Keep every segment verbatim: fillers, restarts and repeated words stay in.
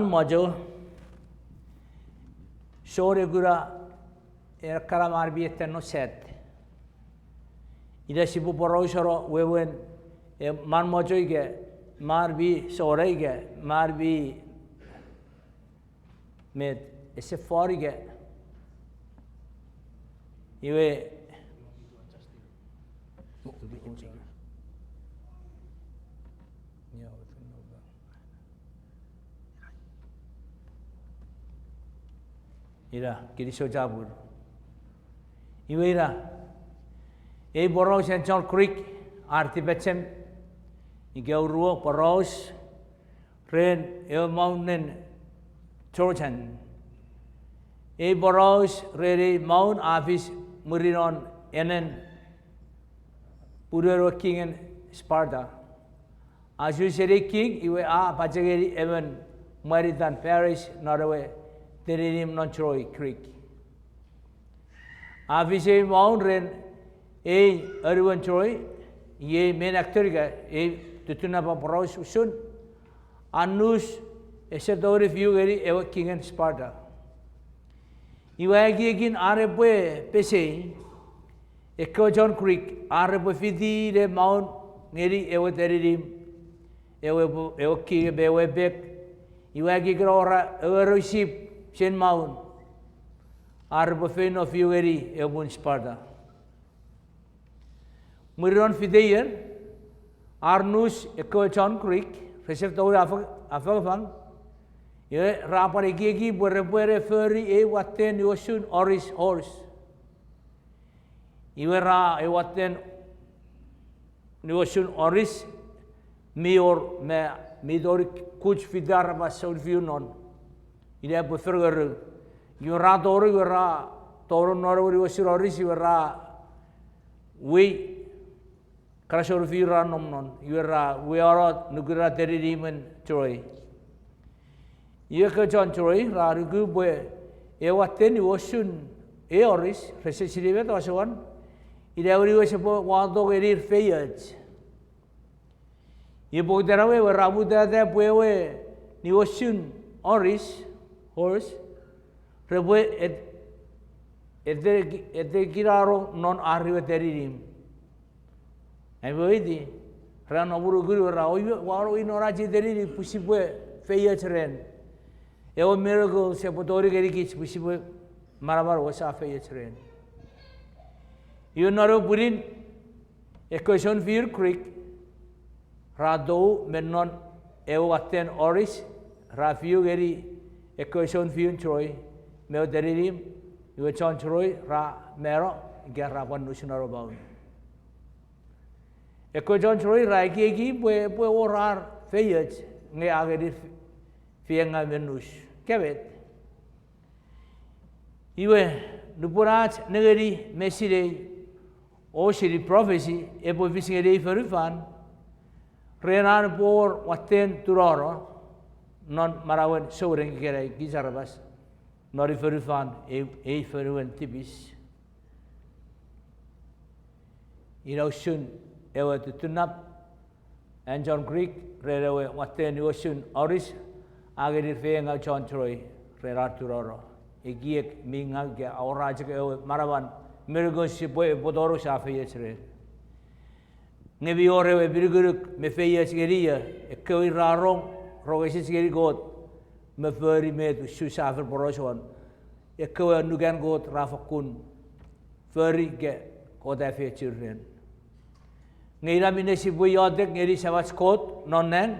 Mocho, sor e kuna ekkana man mi etenno set. Ina sipwe poraus ren wewen, e, man mocho ika, man mi sor ika, man mi met, ese fori ika. Iwe, ina, kinisou chapur. Iwe ina, ei poraus an chon Greek, ar tipachem, ika oruan poraus ren ewe maunen Jordan. Ei poraus ren ei maun a fis mwirin non enen punuan we kingen Sparta. A su seni king iwe a pachengeni emon mwanitan Paris non ewe teninimw non Troy, Greek. A fis ei maun ren ei anuon Troy, iei main actor ika ei tutunapa poraus usun, Annus ese tongeni fiu ngeni ewe kingen Sparta. Iwe ekiekin ar repwe pesei, ekkewe chon Greek ar repwe fiti ne maun ngeni ewe teninimw, ewe, ewe king me ewe epek. Iwe ekiekin ra awora ewe rosip seni maun, ar repwe feino fiu ngeni ewe muun Sparta. Mwirin non fite ier, ar nus ekkewe chon Greek, rese tongeni afang-, afangafang, iwe ra pwan ekieki pwe repwe ne fori ei watten niwosun oris, horse. Iwe ra ei watten niwosun oris mi wor me mi tori kuch fite aramas sounfiu non. Ina epwe fengen. Iwe ra tori, iwe ra tori non ewe niwosun oris, iwe ra wei, kana sounfiu ra nom non, iwe ra weweono nukun teninimwen Troy. Iwe ekkewe chon Troy ra nuku pwe ei watten niwosun ei oris, rese sinei met a soan, ina ewe niwes epwe wato ngenir feioch. Iwe pokiten ewe, ewe ra mutata pwe ewe niwosun oris, horse, repwe et-, ete-, etekinano non ar ewe teninimw. Ami weweiti, ra nom nukun iwe ra, o iwe, ua no ach teninimw pwe sipwe feioch ren. Ewe miracle epwe tori ngenikich pwe sipwe manaman o sia feioch ren. Iwe non ewe pwinin, ekkewe sounfiun Greek ra tou me non ewe watten oris, ra fiu ngeni ekkewe sounfiun Troy me ewe teninimw, iwe chon Troy ra mano, ika ra pwan nus non ewe maun. Ekkewe chon Troy ra ekieki pwe, pwe wor ar feioch nge a ngenir feiengau me nus. Kemet. Iwe, nupwen ach nengeni me sinei o seni prophecy epwe fis ngeni ei fonufan, ren an epwe wor watten tunono non manauen souneng ikenai kich aramas non ei fonufan, ei, ei fonuen tipis. Ina usun ewe tutunap an chon Greek ren ewe watten niwosun oris a ngenir feiengau chon Troy ren ar tunono. Ekiek mi ngau ika a wor chok ewe manaman, miracles sipwe epwe tori sia feioch ren. Nge mi wor ewe pinukunuk me feioch ngeni ekkewe ra rong, rong esich ngeni Kot, me fori met usun sia fen poraus won. Ekkewe annuken Kot ra fakkun fori ika Kot a efeiochur ren. Nge ina minne sipwe iotek ngeni Samach Kot non nang,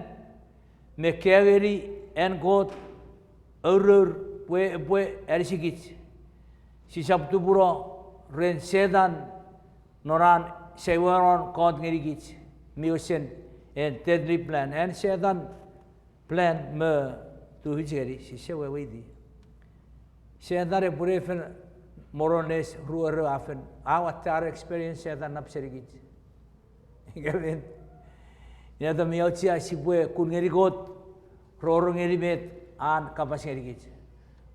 me kaeo ngeni an Kot aurour pwe epwe anisikich. Sisap tupuno ren Setan non an seiwenon Kot ngenikich, mi wesen an deadly plan. An Setan plan me tufich ngeni, sise weweiti. Setan epwene fen, more or less, ruereu a fen, a watte ar experience Setan nap senikich. Ikemen. Ina ta mi auchea sipwe kun ngeni Kot, rongorong ngeni met an kapas ngenikich.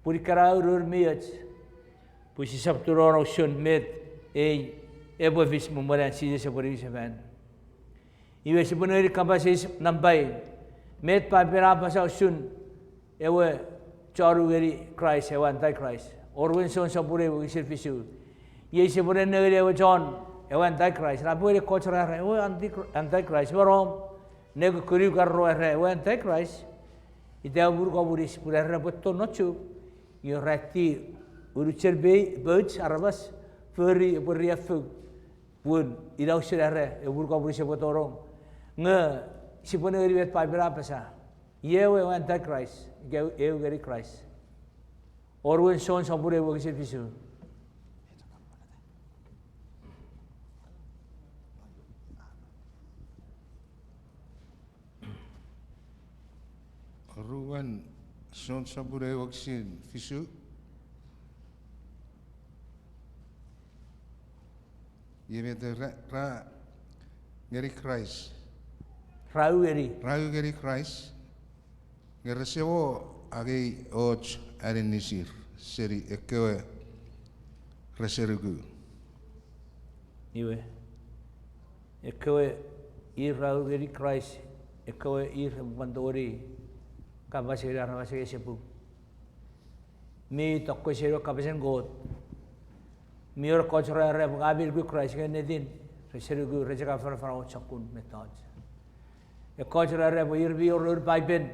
Pun ikkana aurour mi och, pwe sisap tunono usun met ei epwe fis me mwen an Jises epwe niwinsefan. Iwe sipwe nengeni kapas eis nampa eu. Met Paipen a apasa usun ewe chon u ngeni Kraist, ewe Antichrist. Oruen Jon sopun ew wokisin fisu. Iei sipwene nengeni ewe chon, ewe Antichrist. Ra pwene ekkoch ra era, ewe Anti-, Antichrist. Maram, ne kukkuniu kan ro era, ewe Antichrist. Ita ewe monu komunis, pun era epwe tonong non Chuuk. Iwe ra eti unuchen pei, pouch, aramas, fori epwe riaffou. Pun ina usun era, ewe monu komunis epwe tonong. Nge, sipwe nengeni met Paipen a apasa. Iei ewe Antichrist, ika eu ngeni Kraist. Oruen Jon sopun ew wokisin fisu. Oruen Jon sopun ew wokisin fisu. Iei met ra, ra ngeni Kraist. Ra u ngeni. Ra u ngeni Kraist. Nge rese mo angei och aninisir seni ekkewe rese nuku. Iwe, ekkewe ir ra u ngeni Kraist, ekkewe ir epwe pwan tongeni kapas ngeni aramas nge ese pung. Mi tokko seni ewe kapasen Kot. Mi wor ekkoch ra era pwe ngang mi nuku Kraist nge ennetin rese nuku, rese kan afanafana och sokkun mettoch. Ekkoch ra era pwe ir mi wor nour Paipen.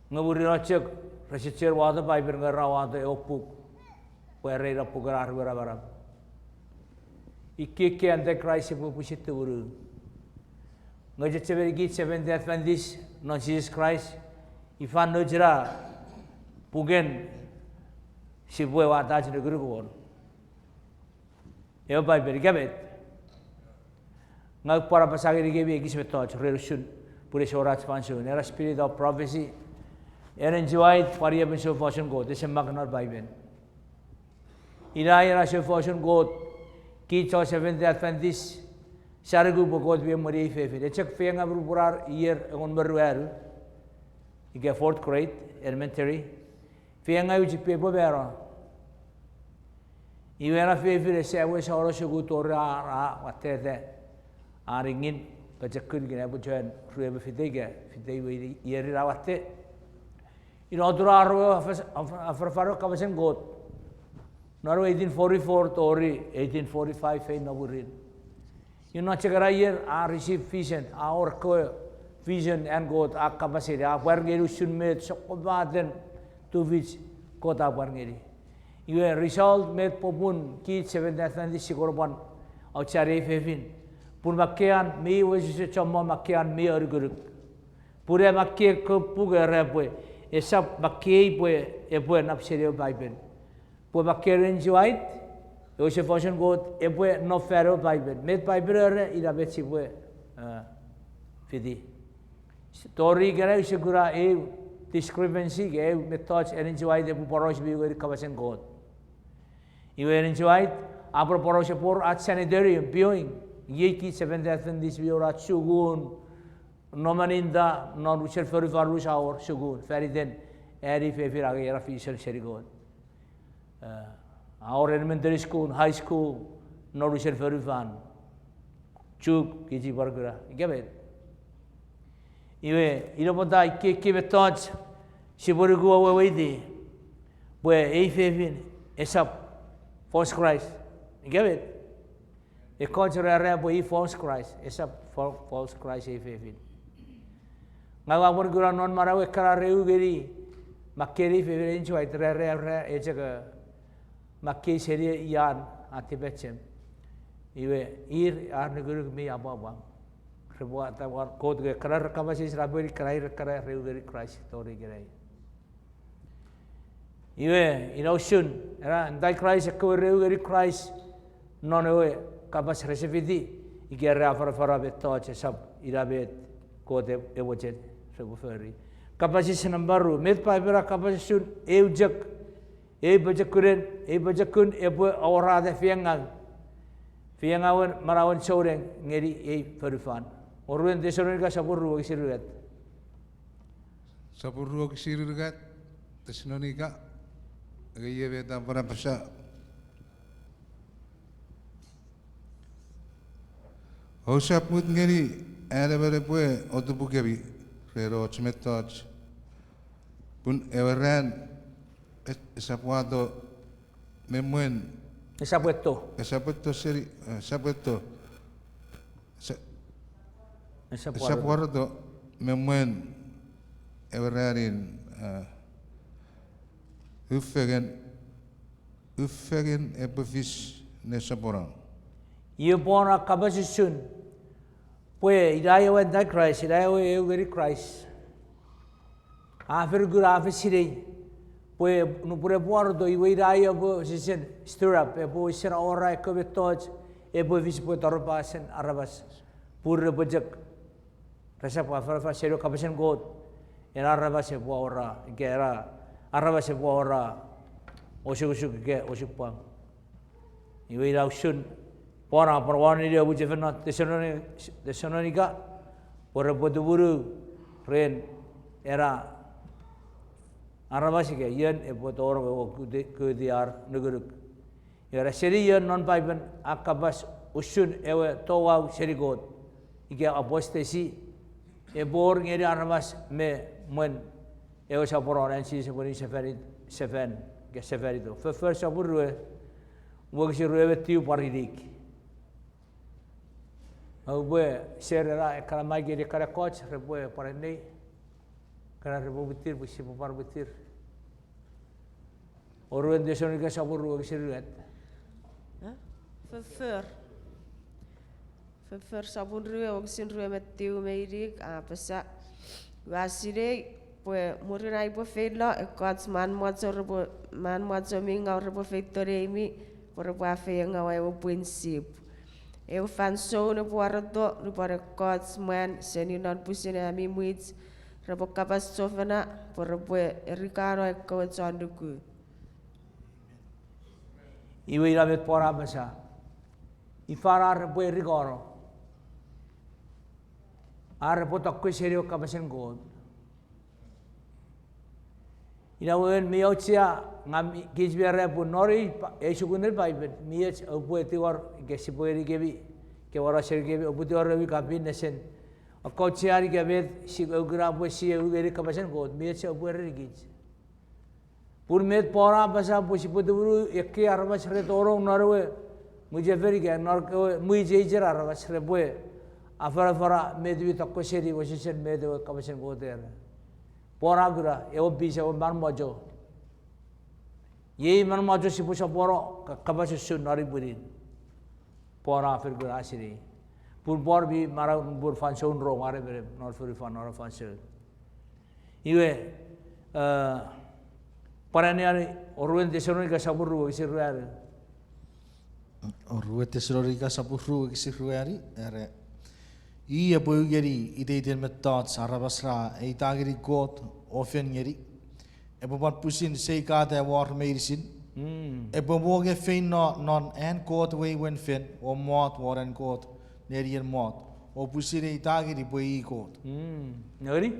Nge mwirin och chok, rese chuen wato Paipen nge ra wato ewe puk. Pwe era ina puken ar we namanam. Ikkei Antichrist epwe pwisin tumunu. Nge chechemeni kich Seventh Adventist non Jises Kraist, ifa nouch ena puken sipwe watach nukunuk won? Ewe Paipen, ika met? Ngang upwe pwan apasa ngenikemi ekis mettoch ren usun, pun ese wor ach fansoun. Ena spirit of prophecy, Ellen G. White, pwan i emon soufosun Kot, ese mak non Paipen. Ina ena soufosun Kot, kich chon Seventh Adventist, sia nuku pwe Kot mi emweni ei fefin. E chok feiengau me rupunar ier engon me ruanu, ika fourth grade, elementary. Feiengau chipwe epwe mano. Iwe ena fefin ese wes ono sukun tori a, a watteta. A ningin, pochokun kina epwe chuen rue me fite ika, fite iwe ierin a watte. Ina atun a rue afas-, af-, afanafana kapasen Kot. Non eighteen forty-four tori eighteen forty-five fein non mwirin. Ina chok ena ier a receive vision, a wor ekkewe vision an Kot a kapas ngeni, a pwar ngeni usun met sokkopaten tufich Kot a pwar ngeni. Iwe result met popun kich Seventh Adventist si kon pwan aucheani ei fefin. Pun makkean mi wesewesen chommong, makkean mi anukunuk. Pun a makkei ekkewe puk era pwe, esap makkei pwe epwe nap seni ewe Paipen. Pwe makkei Ellen G. White, ewe soufosun Kot epwe nom fan ewe Paipen. Met Paipen era ina met sipwe, eh, fiti. Tori ikenai use kuna eu discrepancy, ika eu mettoch Ellen G. White epwe poraus mi u ngeni kapasen Kot. Iwe Ellen G. White, a pwan poraus epwe wor ach sanitarium, pioing, iei kich Seventh Adventist mi wor ach sukun, nomaninta, non unusen fonufan a wor sukun, faniten, ani fefin angei ena vision seni Kot. Eh, a wor elementary school, high school, non unusen fonufan. Chuk, kich pwan kuna, ika met. Iwe, ina pwata ikkei, ikkei mettoch, sipwe nuku weweiti, pwe ei fefin, esap false Christ. Ika met. Ekkoch ra era pwe i false Christ, esap fal-, false Christ ei fefin. Ngang ua pwan kuna non manau ekkana re u ngeni, makkei ei fefin Ellen G. White, ra era, ra, e chok, makkei seni ian a tipachem. Iwe, ir ar nukunuk mi apwapwang. Repwe ata war Kot nge ekkana re kapas eis ra pweni, ekkana ir ekkana re u ngeni Kraist tori ikenai. Iwe, ina usun, ena Antichrist ekkewe re u ngeni Kraist, non ewe kapas rese fiti, ika re afanafana mettoch esap ina met Kot e-, ewe mochen repwe fori. Kapas eis nampa ru, met Paipen a kapas usun eu chok, eu pochokunen, eu pochokun epwe aworata feiengau. Feiengauen manauen souneng ngeni ei fonufan. Oruen Tesalonika sopun ru wokisin unungat. Sopun ru wokisin unungat, Tesalonika, nge iei met a pwan apasa. Ousap mut ngeni an emon epwe otupukemi ren och mettoch Pun ewe ran e-, esap wato me mwen, esap eto. Esap eto seni, eh, esap eto. Sa-, esap wareto me mwen ewe ranin, eh, ufengen, ufengen epwe fis ne soponon. Iwe Paul a kapas usun pwe ina ewe Antichrist, ina ewe eu ngeni Kraist, a fen kuna, a fen sinei pwe nupwen epwe wareto, iwe ina epwe wesewesen stir up, epwe wesewesen awora ekkewe mettoch epwe fis pwe toropwasen aramas, pun repwe chok, resap afanafan seni ewe kapasen Kot, ena aramas epwe awora, ika ena aramas epwe awora osukosuk ika osupwang. Iwe ina usun Paul a pwan wanong ngeni ewe mwichefen non Thessaloni-, Thessalonika pwe repwe tumunu ren ena aramas ika ion epwe tonong o kuti, kuti ar nukunuk. Iwe ra seni ion non Paipen a kapas usun ewe touau seni Kot, ika apostasy, epwe wor ngeni aramas me mwen ewe soponon an Jises epwe niwin sefan, sefan, ika sefanito. Foffor sopun rue, wokisin rue me tiu pwan inik. Oupwe share ena ekkana mic ngeni ekkana ekkoch repwe pwan anei. Ekkana repwe mwitir pwe sipwe pwan mwitir. Oruen Tesalonika sopun rue wokisin unungat. Foffor. Foffor sopun rue wokisin rue me tiu me inik a apasa: Ua sinei pwe mwirin ai upwe feino, ekkoch manmwacho repwe, manmwacho mi ngaw repwe feito neimi, pwe repwe afeiengawa ewe pwin sip. Eu fansoun epwe wareto nupwen ekkoch mwan seni non pwisin ami mwich repwe kapas chofona pwe repwe erikano ekkewe chon nuku. Iwe ina met Paul a apasa. Ifa ar repwe erikano? Ar repwe tokko seni ewe kapasen Kot. Ina wewen mi auchea, ngang mi, kich mi era pwe non ei pa-, ei sukunen Paipen mi och oupwe tingor, ika sipwe ngenikemi, ke wara senikemi, oupwe tingor ewe kapin nesen. Akaucheani ika met si, oukuna pwe si eu ngeni kapasen Kot, mi och oupwe erenikich. Pun met Paul a apasa pwe sipwe tumunu ekkei aramas re tonong non ewe mwichefen ika non ekkewe mwich, ei chon aramas repwe afanafana met mi tokko seni wesewesen met ewe kapasen Kot era. Paul a kuna ewe pis, ewe manmwacho. Iei manmwacho sipwe sopwono ka-, kapas usun non ei pwinin. Paul a fen kuna, a sinei. Pun Paul mi manau pun fansoun rong are menem non fonufan non fansoun. Iwe, eh, pwan anneani Oruen Tesalonika sopun ru wokisin ruanu. Oruen Tesalonika sopun ru wokisin ruanu, era, i epwe u ngeni iteiten mettoch aramas ra eita ngeni Kot o fen ngeni, epwe pwan pwisin seikata ewe ar meinisin, epwe mwo nge feino non an Kot wewen fen o mot won an Kot nenien mot, o pwisin eita ngeni pwe i Kot. Nengeni?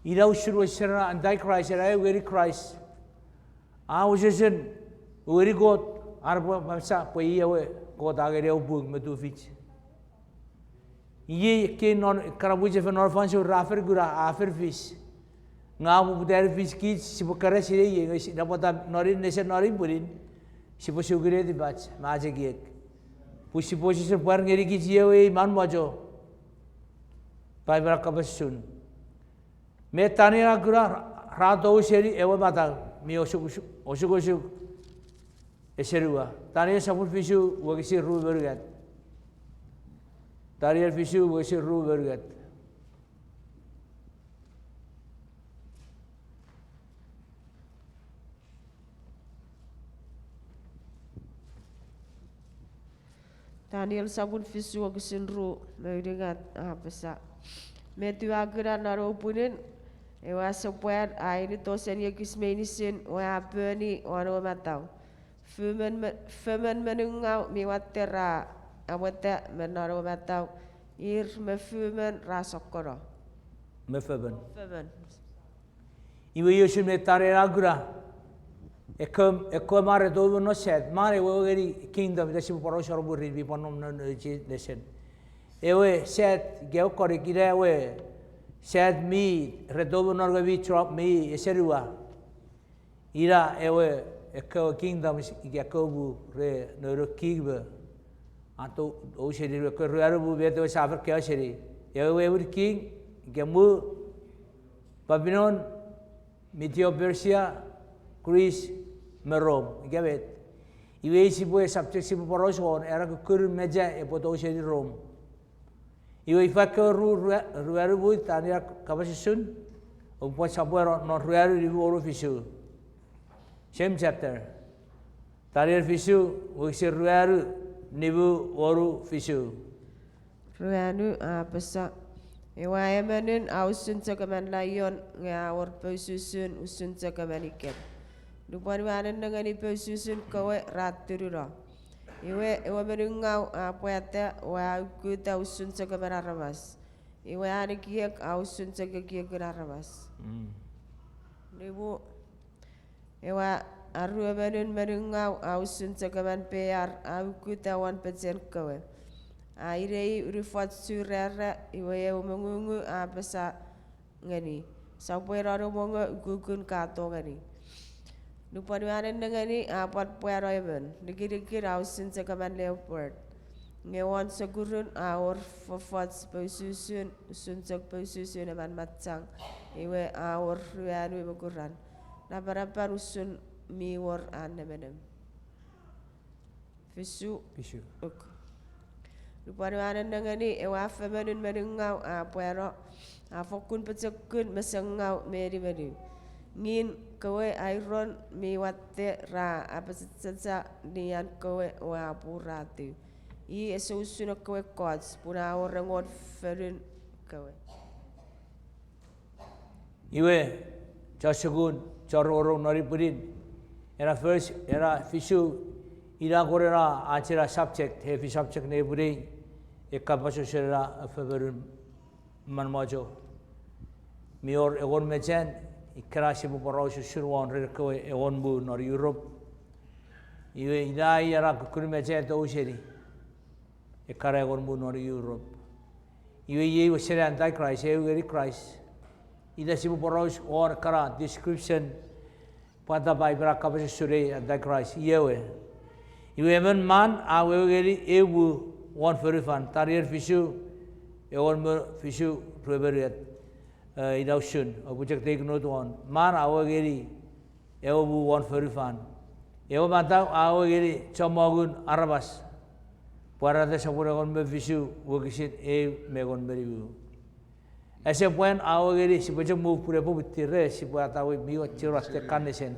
Ina usun wesewesen Antichrist, ena eu ngeni Kraist, a wesewesen u ngeni Kot, ar epwe apasa pwe i ewe Kot a ngeni ewe pung me tufich. Iei ekkei non ekkana mwichefen non fansoun ra fen kuna a fen fis. Nge a poputa ne fis kich, sipwe kara sinei, nge si-, napata non nesen non ei pwinin, sipwe suki netipach me ach ekiek. Pwe sipwe wesewesen pwar ngenikich iei ewe manmwacho. Paipen a kapas usun. Met Daniel a kuna, ra tou seni ewe matau mi osukosuk, osukosuk ese nuwa. Daniel sopun fisu wokisin ru me unungat. Daniel fisu wokisin ru me unungat. Daniel sopun fisu wokisin ru me unungat a apasa: Met ua kuna non ewe pwinin, ewe asepwan a inito seni ekis meinisin o a poni won ewe matau. Fomon me-, fomon monungau mi watte ra amweta me non ewe matau, ir me fomon ra sokkono. Me fomon. Fomon. Iwe iei usun met Daniel a kuna. Ekkewe, ekkewe mwan re tou me non sat, mwan ewe ngeni kingdom, ita sipwe pwan ousano mwirin mi pwan nom non ewe nesen. Ewe sat, ika ewe konik, ina ewe Sat mi, re tou me non ewe mi drop mi esenua. Ina ewe ekkewe kingdoms ika ekkewe mu re nono king me a tou, ouseni ekkewe ruanu mu met ewe sia fen kaeo seni. Ewe, ewe king ika mu, Babylon, Medo-Persia, Greece, me Rome ika met. Iwe sipwe subject, sipwe poraus won, era kukkunun mecha epwe tou seni Rome. Iwe ifa ekkewe ru, ru, ruanu mu Daniel a kapas usun? Oupwe sopweno non ruanu, nimu, wonu, fisu. Same chapter. Daniel fisu, wokisin ruanu, nimu, wonu, fisu. Ruanu a apasa: Ewe aemonun a usun chok emon laion, nge a wor poususun usun chok emon iken. Nupwen ua nennengeni poususun kewe, ra tununo. Iwe ewe monungau a pwata o a ukuta usun chok emon aramas. Iwe an ekiek a usun chok ekiekin aramas. Nimu, ewe aruemonun monungau a usun chok emon pear a ukuta won pechen kewe. A inei unufoch churara, iwe ew mongungu a apasa ngeni: Sopweno ne mongo ukukun ka tongeni. Nupwen ua nennengeni a pwan pwano emon, nikinikin a usun chok emon leopard. Nge won sokurun a wor fofoch poususun, usun chok poususun emon machang, iwe a wor ruanu mokuran, napanapan usun mi wor an nemenem. Fisu. Fisu. Nupwen ua nennengeni, ewe afemonun monungau a pwano, a fokkun pochokun, mesengau me nimeniu. Ngin kewe iron mi watte ra apachachacha nian kewe o a puratiw. I ese usun ekkewe ekkoch, pun a wor engon fonun kewe. Iwe, chon sukun, chon rongorong non ei pwinin, ena verse, ena fisu, ina kon ena ach ena subject, heavy subject ne pwinei, e kapas usun ena afemonun manmocho. Mi wor engon mechan, ikkena sipwe poraus usun won ren ekkewe engon mu non Europe. Iwe ina i ena kukkun mechan tou seni ekkana engon mu non Europe. Iwe iei wesen Antichrist, eu ngeni Kraist. Ina sipwe poraus won ekkana description, pwata Paipen a kapas usun ei Antichrist, i ewe. Iwe emon man a wewe ngeni eu mu won fonufan, Daniel fisu, engon me fisu, rue me unungat. Eh, ina usun, oupwe chok take note won. Man a wewe ngeni ewe mu won fonufan. Ewe matau a wewe ngeni chommongun aramas. Pwarata sopun engon me fisu, wokisin eu me engon me nimu. Ese pwan a wewe ngeni, sipwe chok move pun epwe muttir, sipwe atawe mi och chiro atte kanesen.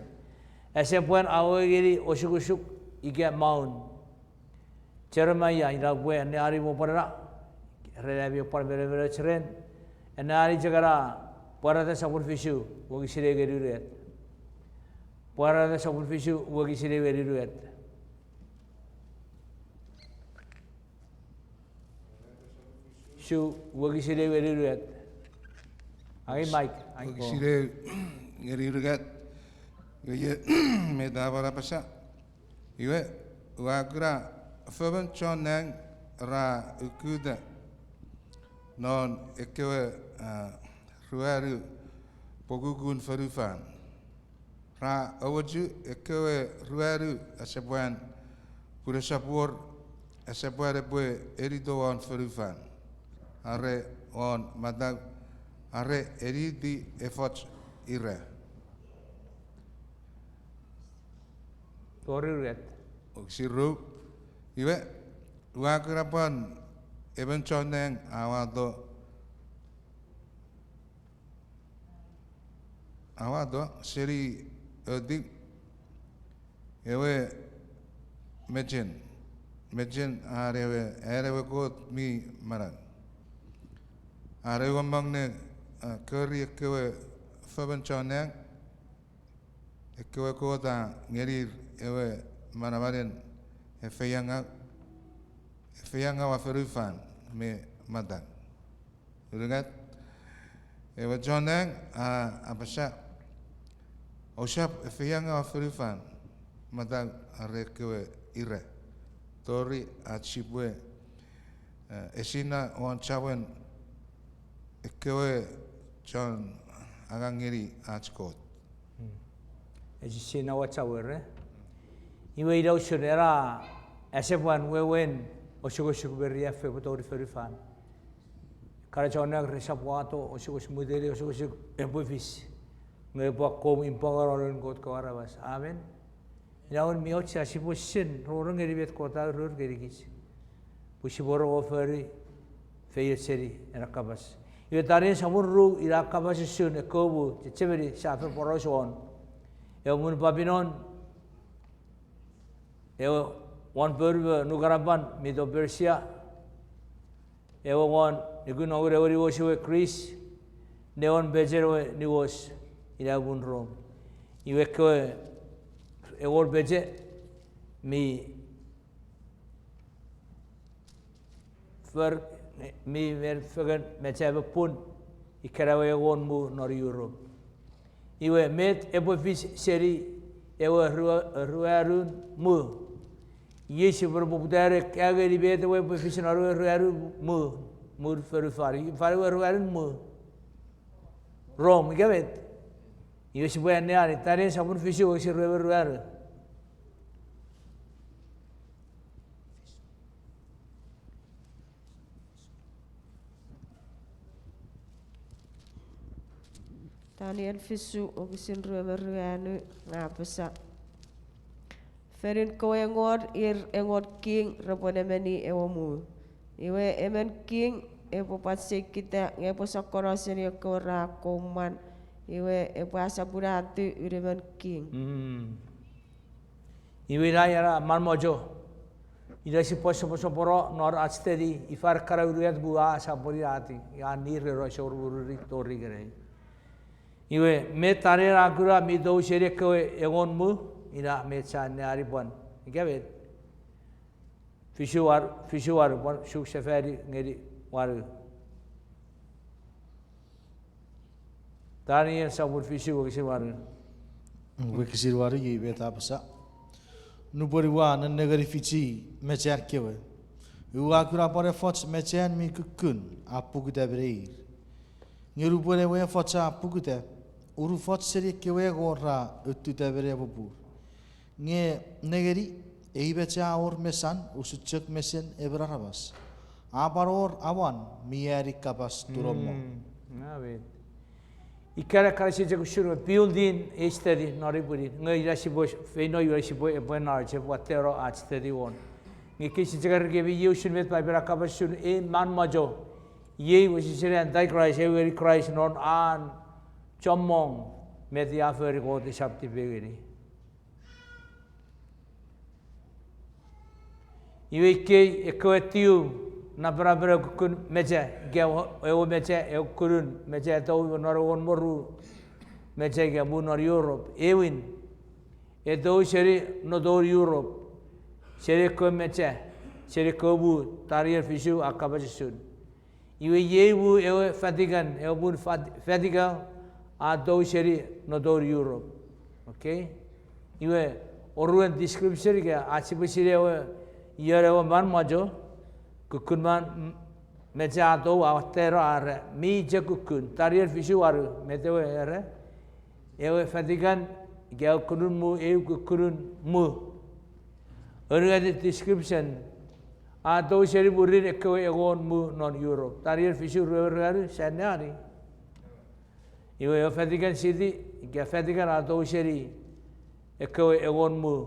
Ese pwan a wewe ngeni osukosuk ika maun. Jeremaia, ina pwe anneani mo pwan ena, ren ami oupwe pwan menemenoch ren, anneani chok ena, Pwarata sopun fisu, wokisin eu ngeni unungat. Pwarata sopun fisu, wokisin eu ngeni unungat. Fisu, wokisin eu ngeni unungat. Angei Mike, angei Paul. Wokisin eu ngeni unungat. Iwe, met a pwan apasa. Iwe, ua kuna fomon chon nang ra ukuta non ekkewe, ah, ruanu pokukun fonufan. Ra awochu ekkewe ruanu asepwan, pun esap wor asepwan epwe enito won fonufan, are won matau, are eniti efoch ira. Tori unungat. Wokisin ru. Iwe, ua kuna pwan emon chon nang a wato, a wato seni otiw ewe mechen, mechen an ewe, an ewe Kot mi manau. Are uamong ne, ah, kori ekkewe fomon chon nang, ekkewe Kot a ngenir ewe manamanen efeiengau, efeiengaua fonufan me matau. Unungat, ewe chon nang a apasa, ousap efeiengaua fonufan, matau, are ekkewe ira, tori ach sipwe, eh, esinna won chamwen ekkewe Chon angang ngeni ach Kot. Esisina wachawere. Iwe ina usun ena asepwan wewen osukosuk me riaffou epwe tori fonufan. Kana chon nang resap wato osukosuk, muteli osukosuk epwe fis. Nge epwe akkom impwangano noun Kot kewe aramas. Amen. Ina won mi och sia sipwe sin rongorong ngeni met Kot a urur ngenikich. Pwe sipwe rongorong fori feioch seni ena kapas. Iwe Taniel sopun ru ina kapas usun ekkewe mu, chechemeni sia fen poraus won. Ewe mun Babilon, ewe won poun me nukanapan Middle Persia, ewe won nukun nongun ewe niwos ewe Greece, ne won pechen ewe niwos ina mun Rom. Iwe ekkewe engon peche mi for, mi men fengen mecha me pun, ikkena ewe engon mu non Europe. Iwe met epwe fis seni ewe rua-, ruanun mu? Iei sipwe poputa ne kaeo ngeni met ewe epwe fis non ewe ruanun mu, mun fonufan. Ifa ewe ruanun mu? Rom, ika met? Iwe sipwe anneani Taniel sopun fisu wokisin rue me ruanu. Taniel fisu wokisin rue me ruanu, a apasa, Fonun kewe engon, ir engon king repwe nemeni ewe mu. Iwe emon king epwe pwan seikita nge epwe sokkono seni ekkewe ra akkom mwan, iwe epwe asapunatiw unumen king. Iwe ina ena manmocho. Ina sipwe soposopono non ach study ifa ekkana unungat mu a asapunatiw, a nir ena sour mururi tori ikenai. Iwe met Taniel a kuna mi tou seni ekkewe engon mu, ina met sia anneani pwan. Ika met? Fisu wanu, fisu wanu, pwan suk sefani ngeni wanu. Taniel sopun fisu wokisin wanu. Wokisin wanu iei met a apasa. Nupwen ua nennengeni fichi mechan kewe, ua kuna pwan efoch mechan mi kukkun a pukuta me neir. Nge nupwen ewe efoch a pukuta, unufoch seni ekkewe engon ra ututa me nepopun. Nge nengeni, ei mecha a wor mesan usun chok mesen emon aramas. A pwan wor awan mi ani kapas tunomong. Amen. Ikkana ekkana sise chok usun building ei study non ei pwinin. Nge ina sipwe feino iwe sipwe epwe enlarge, epwe watteno ach study won. Nge kei sise chok ereni kemi iei usun met Paipen a kapas usun ei manmocho. Iei wesewesen Antichrist, ewe ngeni Kraist non an chommong met a fori Kot esap tipeeu ngeni. Iwe ikkei ekkewe tiu napanapen ewe kukkun mecha, ika ewe mecha, ewe kukkunun mecha e tou non engon me ru mecha ika mu non Europe. Ewin, e tou seni notoun Europe, seni ekkewe mecha, seni ekkewe mu Taniel fisu a kapas usun. Iwe iei mu ewe Vatican, ewe mun Vat-, Vatican a tou seni notoun Europe. Okay? Iwe oruen description ika ach sipwe sinei ewe ion ewe manmocho, kukkun man m-, mecha a tou a watteno are mi chok kukkun. Taniel fisu wanu, met ewe era? Ewe Vatican, ika ewe kukkunun mu, eu kukkunun mu. Unungat description, a tou seni mwirin ekkewe engon mu non Europe. Taniel fisu rue me ruanu, sia anneani. Iwe ewe Vatican City, ika Vatican a tou seni ekkewe engon mu.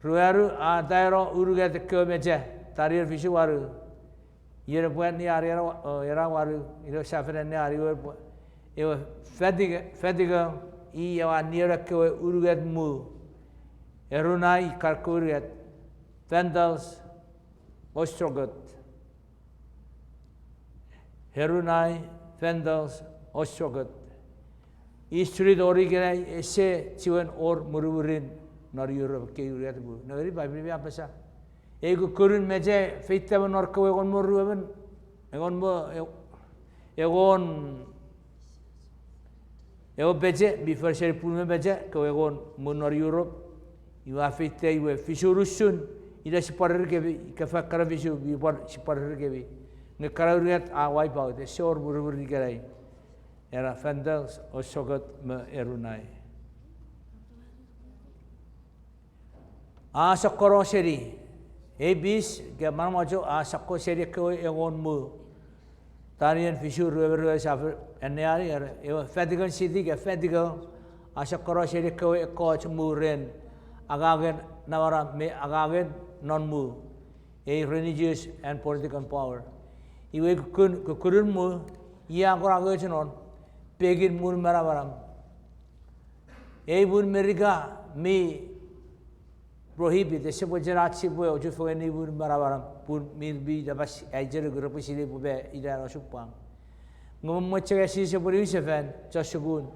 Ruanu a ataeno unungat ekkewe mecha, Taniel fisu wanu. Iwe epwe anneani ena, o, ena wanu, ina sia fen anneani, iwe epwe, ewe Vatican, Vatican, i ewe a nieno ekkewe unungat mu. Erunai, ika ekkewe unungat, Vandals, Ostrogoths. Erunai, Vandals, Ostrogoths. History tori ikenai ese chiwen wor mwirimwirin non Europe ekkei unungat mu. Nengeni Paipen mi apasa, ei kukkunun mecha feita me non ekkewe engon me ruemon, engon me, e-, engon, ewe peche mi for seni pun me mecha, ekkewe engon mu non Europe. Iwe a feita iwe fisu unusun, ina sipwe ereni kemi, ika ekkana fisu mi pwan sipwe ereni kemi. Nge ekkana unungat a wipe out, ese wor mwirimwirin ikenai. Era fantas o sokot me erunai. A sokkono seni. Ei pis ke manmwacho a sokko seni ekkewe engon mu. Tanien fisu rue me rue sa anneani, era ewe Vatican City ke Vatican a sokkono seni ekkewe ekkoch mu ren angangen namanam me angangen non mu. Ei religious and political power. Iwe kukkun, kukkunun mu, ia kon angoch non, pekin mun manamanam. Ei mun Merika mi prohibit, ese pwe chen ach sipwe ochufengeni mun manamanam, pun mi, mi napas aichenuku repwe sinei pwe me ina osupwang. Nge mwen chok ese pwe niwinsefan, chon sukun,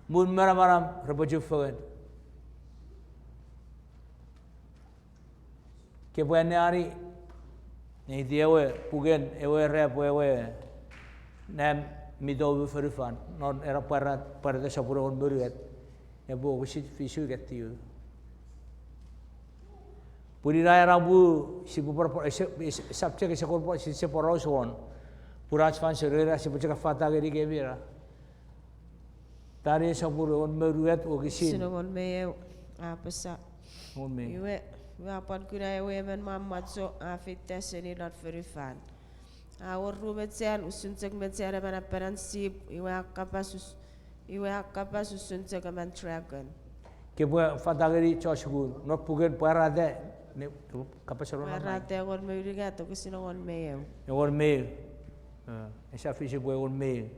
mun manamanam repwe chufengen. Kepwe anneani, neiti ewe puken ewe era pwe ewe nam mi tou fonufan, non era Pwarata, Pwarata sopun engon me unungat, epwe wokisin fisu ika tiu. Pun ina ena mu, sipwe pwar-, pwar-, ese, ese, subject ese kon pwar-, sise poraus won. Pun ach fansoun ena sipwe chok affata ngenikemi ena. Taniel sopun engon me unungat wokisin engon me eu, a apasa. Engon me eu. Iwe, iwe a pwan kuna ewe emon manmwacho a feita seni non fonufan. A wor ru mechan, usun chok mechan emon apanan sip, iwe a kapas us-, iwe a kapas usun chok emon dragon. Kepwe affata ngeni chon sukun, non puken Pwarata, ne, kapas ero non Pwarata engon me unungat wokisin engon me eu. Engon me eu. Eh, esap fisu pwe engon me eu.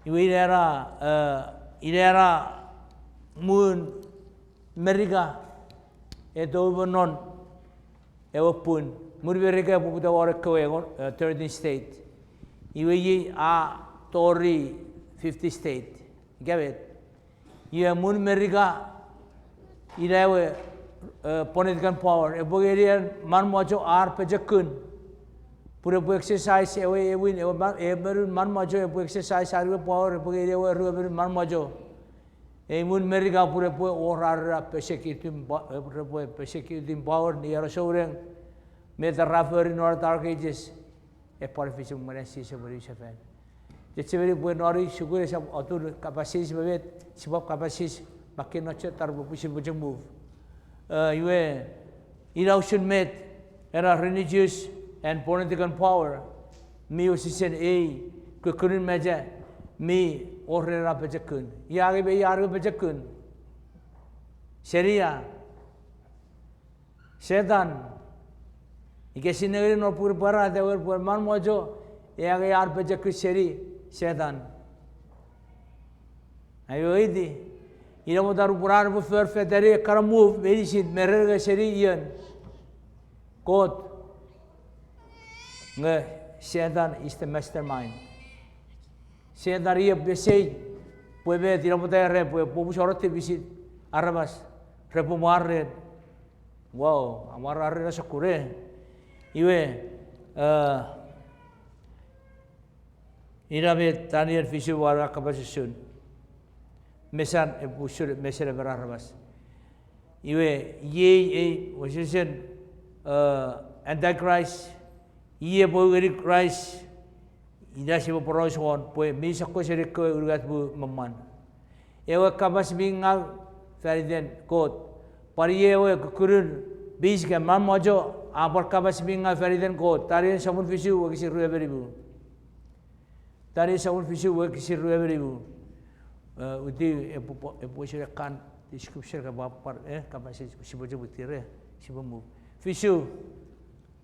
Iwe ina ena, eh, ina ena mun Merika, e tou me non ewe pun. Mun Merika epwe poputa won ekkewe engon, eh, thirteen state. Iwe iei a tori fifty state. Ika met? Iwe mun Merika, ina ewe, eh, political power. Epwe ngeni en manmwacho ar pochokun. Pun epwe exercise ewe, ewin, ewe ma-, ewe monun manmwacho epwe exercise ar we power, epwe ngeni ewe ruemonun manmwacho. Ei mun Merika pun epwe wor ar persecuting po-, epwe persecuting power, ni ero souneng, met ra fori non Dark Ages. Epwe pwan fis mwen an sise pwe niwinsefan. Chechemeni pwe non ei sukun esap atun kapas eis me met, sipwap kapas eis, makkei non chok taropwe pwisin pwe chok move. Eh, iwe, ina usun met, ena religious and political power, mi wesewesen ei, kukkunun mecha, mi wor ena pochokun. Ia nge me ia ar we pochokun. Seni ia. Setan. Ika sinei ngeni non puken Pwarata ewe pwe manmwacho, e angei ar pochokun seni Setan. Aio iti. Ina pwata nupwen ar epwe for fetani ekkana move meinisin me ren nge seni ion. Kot. Nge Setan is the mastermind. Setan i epwe sei, pwe met ina pwata era pwe popun soro tipisin aramas repwe mwaren. Wow, amwarar ena sokkun. Iwe, eh, ina met Daniel fisu wanu a kapas usun. Mesan, epwe usun, mesan emon aramas. Iwe, iei, ei, wesewesen, eh, Antichrist, i epwe u ngeni Kraist, ina sipwe poraus won, pwe mi sokko seni ekkewe unungat mu me mwan. Ewe kapas mi ngau fan iten Kot. Pwan iei ewe kukkunun pis ika manmwacho, a pwan kapas mi ngau fan iten Kot. Daniel sopun fisu wokisin rue me nimu. Daniel sopun fisu wokisin rue me nimu. Eh, uti epwe, epwe sure kan, scripture ka pwan, eh, kapas sipwe chok mutire, sipwe move. Fisu,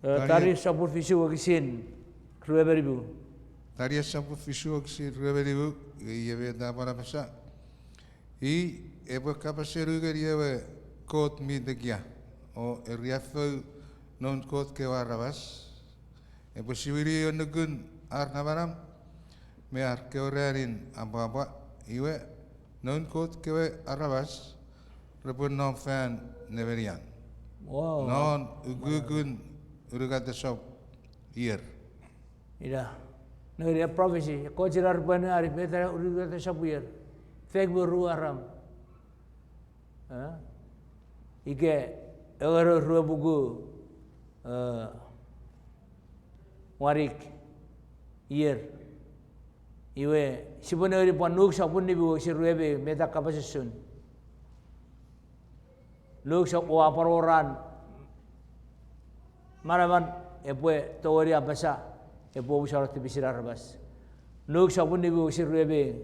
eh, Daniel sopun fisu wokisin rue me nimu. Daniel sopun fisu wokisin rue me nimu, iei met a pwan apasa. I epwe kapas ngeni ewe Kot mi tekia, o eriaffou noun Kot kewe aramas, epwe siwini annukun ar namanam me ar kewe ranin apwapwa, iwe, noun Kot kewe aramas repwe nom fan nemenian non ukukun unungatesop ier. Ina, nengeni a prophecy, Kot ina repwe anneani met ena unungatesop ier. Fek me ru aram. Eh? Ika, engorou rue puku, eh, wanik ier. Iwe, sipwe nengeni pwan Luk sopun nimu wokisin rue me ew, met a kapas usun. Luk sopun, oua pwan wor an manaman epwe tongeni apasa, epwe omusano tipisin aramas. Luk sopun nimu wokisin rue me ew.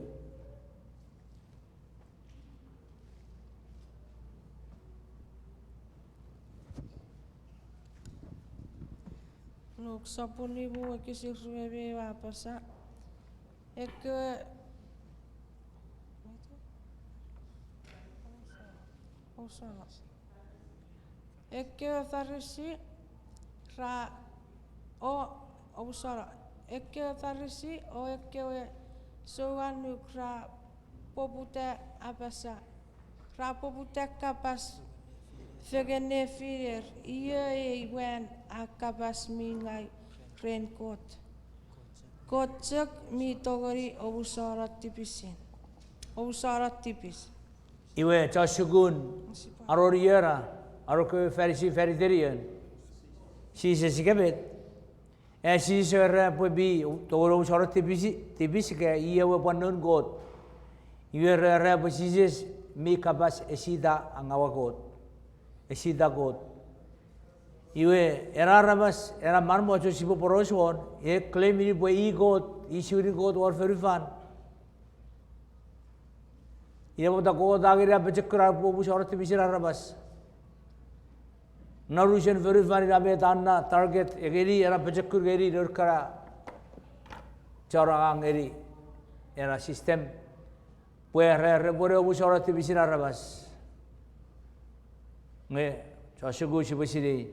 Luk sopun nimu wokisin rue me ew a apasa, ekkewe, ekkewe Farisi ra, o, omusano, ekkewe Farisi o ekkewe souannuk ra poputa apasa, ra poputa kapas fengen nefiner, iei ei mwan a kapas mi ngau ren Kot. Kot chok mi tongeni omusano tipisin, omusano tipis. Iwe chon sukun, aroni ion, aroni ekkewe Farisi fan iten ion? Jises ika met? A Jises era pwe mi tongeni omusano tipis, tipis ika i ewe pwan noun Kot. Iwe ra era pwe Jises mi kapas esita angaua Kot. Esita Kot. Iwe, ena aramas, ena manmocho sipwe poraus won, e claim-ini pwe i Kot, i siwinin Kot won fonufan. Ina pwata Kot a ngeni an pochokun an epwe omusano tipisin aramas. Non unusen fonufan ina met an na target, e ngeni ena pochokun ngeni nour kana chon angang ngeni ena system. Pwe re, repwe ne omusano tipisin aramas. Nge, chon sukun sipwe sinei,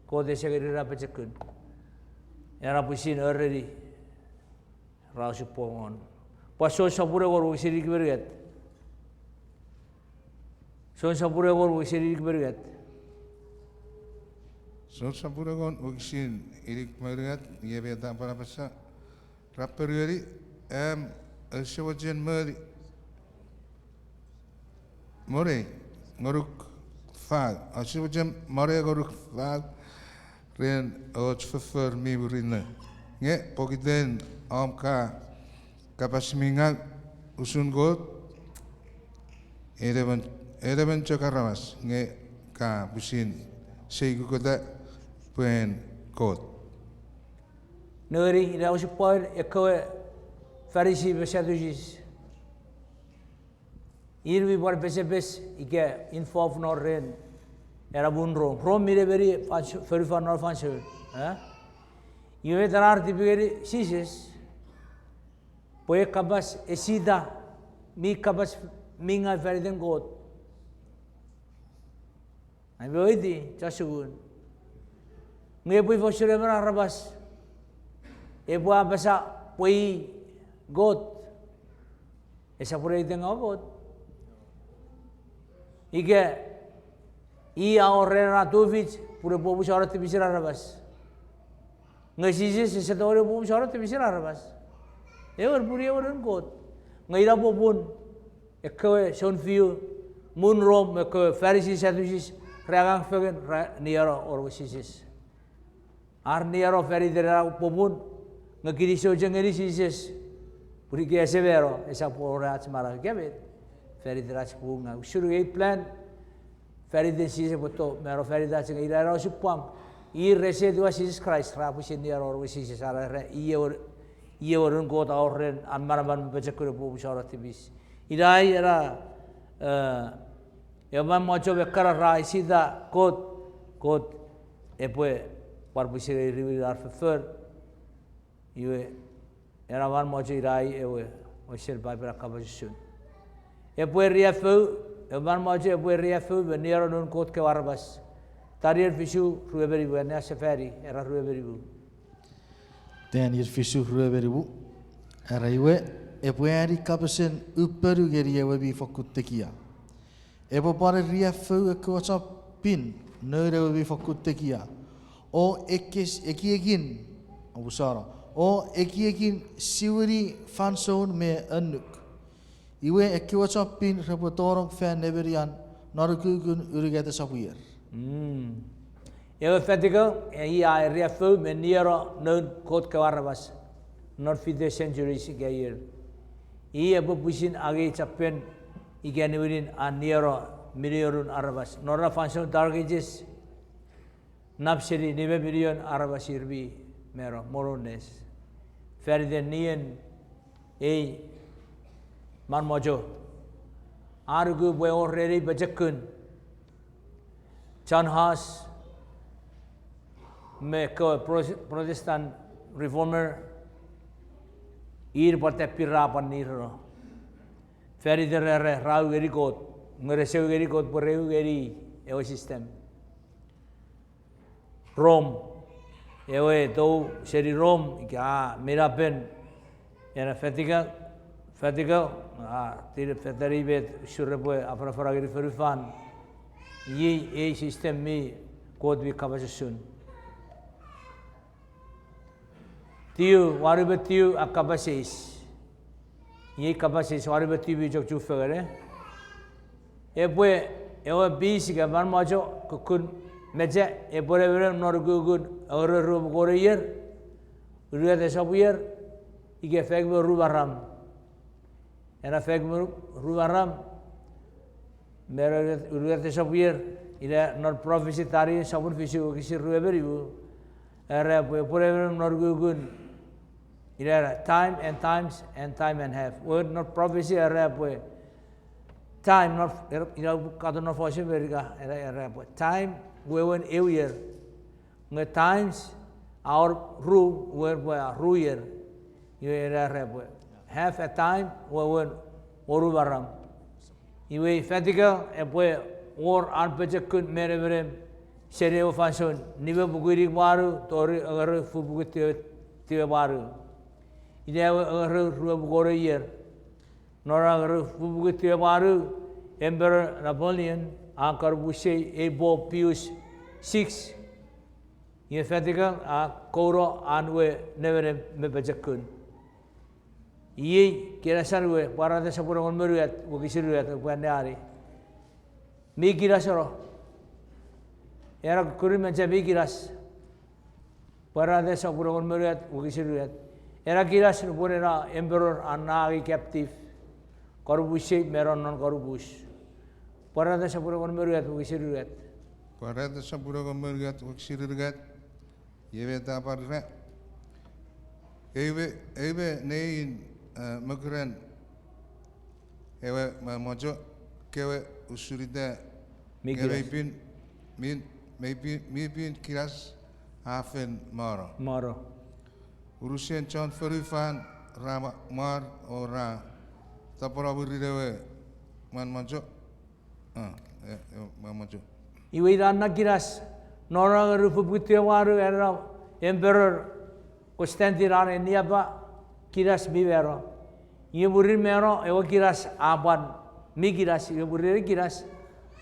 Kot ese ngeni ena pochokun. Ena pwisin oreni ra osupwang won. Pwan Jon sopun engon wokisin inik me unungat. Jon sopun engon wokisin inik me unungat. Jon sopun engon wokisin inik me unungat, iei met a pwan apasa. Ra ponueni, am, ause mochen moni, monei ngonuk fau, ause mochen monei ngonuk fau ren och foffor mi murinno. Nge pokiten om ka kapas mi ngau usun Kot, en emon, en emon chok aramas nge ka pwisin seikukota pwen Kot. Nengeni, ina osupwangen ekkewe Farisi me Sadducees. Ir mi pwan pesepes ika involve non ren ena muun Rom. Rom mi nemeni fansoun, fonufan non fansoun, eh? Iwe met a ar tipingeni Jises, pwe e kapas esita, mi kapas mi ngau fan iten Kot. Ami weweiti, chon sukun. Nge epwe ifa usun emon aramas epwe apasa pwe i Kot, esap pwe iten ngaw Kot? Ika i a wor ena tufich pun epwe omusano tipisin aramas. Nge Jises ese tongeni omusano tipisin aramas. Ewer, pun i ewe Noun Kot. Nge ina popun ekkewe sounfiu muun Rom, ekkewe Farisi, Sadducees, ra angang fengen, ra nieno won Jises. Ar nieno fan iten ena popun, nge kinisou chok ngeni Jises. Pun ika ese mano, esap wor ach manau ika met. Fan iten ach pung, nge usun ei plan, fan iten Jises epwe to mano fan itach, nge ina ena osupwang. Ir rese etiwa Jises Kraist, ra pwisin nieno won Jises, are ra, i ewe, i ewe Noun Kot a wor ren an manaman me pochokun epwe omusano tipis. Ina i ena, eh, ewe manmwacho me ekkana ra esita Kot, Kot epwe pwan pwisin riwin ar foffor. Iwe, ena manmwacho ina i ewe, wesen Paipen a kapas usun. Epwe riaffou, ewe manmwacho epwe riaffou me nieno noun Kot kewe aramas. Daniel fisu rue me nimu, anneasefani ena rue me nimu. Daniel fisu rue me nimu. Era iwe, epwe ani kapasen uponu ngeni ewe mi fokkun tekia. Epwe pwan riaffou ekkewe chon pin noun ewe mi fokkun tekia. O ekis-, ekiekin, omusano, o ekiekin siwini fansoun me annuk. Iwe ekkewe chon pin repwe tonong fan nemenian non ukukun unungat sopwier. Mm. Ewe Vatican, e, i a riaffou me nieno noun Kot kewe aramas non fite centuries ika ier. I epwe pwisin angei chapen ika niwinin an nieno minionun aramas. Non ena fansoun Dark Ages, nap seni nime minion aramas ir mi mano, more or less. Fan iten nien ei manmocho, a nuku pwe wor ren ei pochokun, John Huss me ekkewe Pro-, Protestant Reformer, ir pwata pira pwan nireno. Fan iten ra, ra, ra u ngeni Kot, nge rese u ngeni Kot pwe re u ngeni ewe system. Rom, ewe tou seni Rom, ika a meinapen ena Vatican, Vatican, a, tine fetani met usun repwe afanafana ngeni fonufan. Iei ei system mi Kot mi kapas usun. Tiu, wanu me tiu a kapas eis. Iei kapas eis wanu me tiu mi chok chufengen, e? Epwe ewe pis ika manmocho kukkun mecha epwe nemenem non ukukun engorou rue me wonu ier, unungat esop ier, ika faik me ru maram. Ena faik me ru maram, me unungat esop ier, ina non prophecy Daniel sopun fisu wokisin rue me nimu, era pwe epwe nemenem non ukukun, ina era time and times and time and half. Wewen non prophecy era pwe time, non, ina katon non fosun Merika, era, era pwe time wewen ew ier. Nge times, a wor ru, wewen pwe a ru ier. Iwe ina era pwe half a time wewen wonu maram. Iwe Vatican epwe wor an pochokun me nemenem seni ewe fansoun nime puku inik me wanu tori engorou fu puku tiwe, tiwe me wanu. Ina ewe engorou rue me wonu ier. Non engorou fu puku tiwe me wanu, Emperor Napoleon a kanupusei ei Pope Pius six. Iwe Vatican a kouno an we nemenem me pochokun. Iei kinasan we, Pwarata sopun engon me unungat wokisin unungat, pwe anneani. Mi kinas eno. Ena kukkun mecha mi kinas. Pwarata sopun engon me unungat wokisin unungat. Ena kinas nupwen ena emperor a angei captive, kanupusei me non non kanupus. Pwarata sopun engon me unungat wokisin unungat. Pwarata sopun engon me unungat wokisin unungat. Iei met a pwan ura. Ewe, ewe nein, eh, mokuran ewe manmocho kewe usun ita mi kinas, mei pin, mi pin kinas a fen mano. Mano. Unusen chon fonufan ra mwar o ra tapweno mwirin ewe manmocho. Ah, e, e, manmocho. Iwe ina na kinas, non engorou fu puku tiwe me wanu ena Emperor Constantine an eniapa kinas mi mano. Iwe mwirin mano ewe kinas a pwan mi kinas, iwe mwirin ewe kinas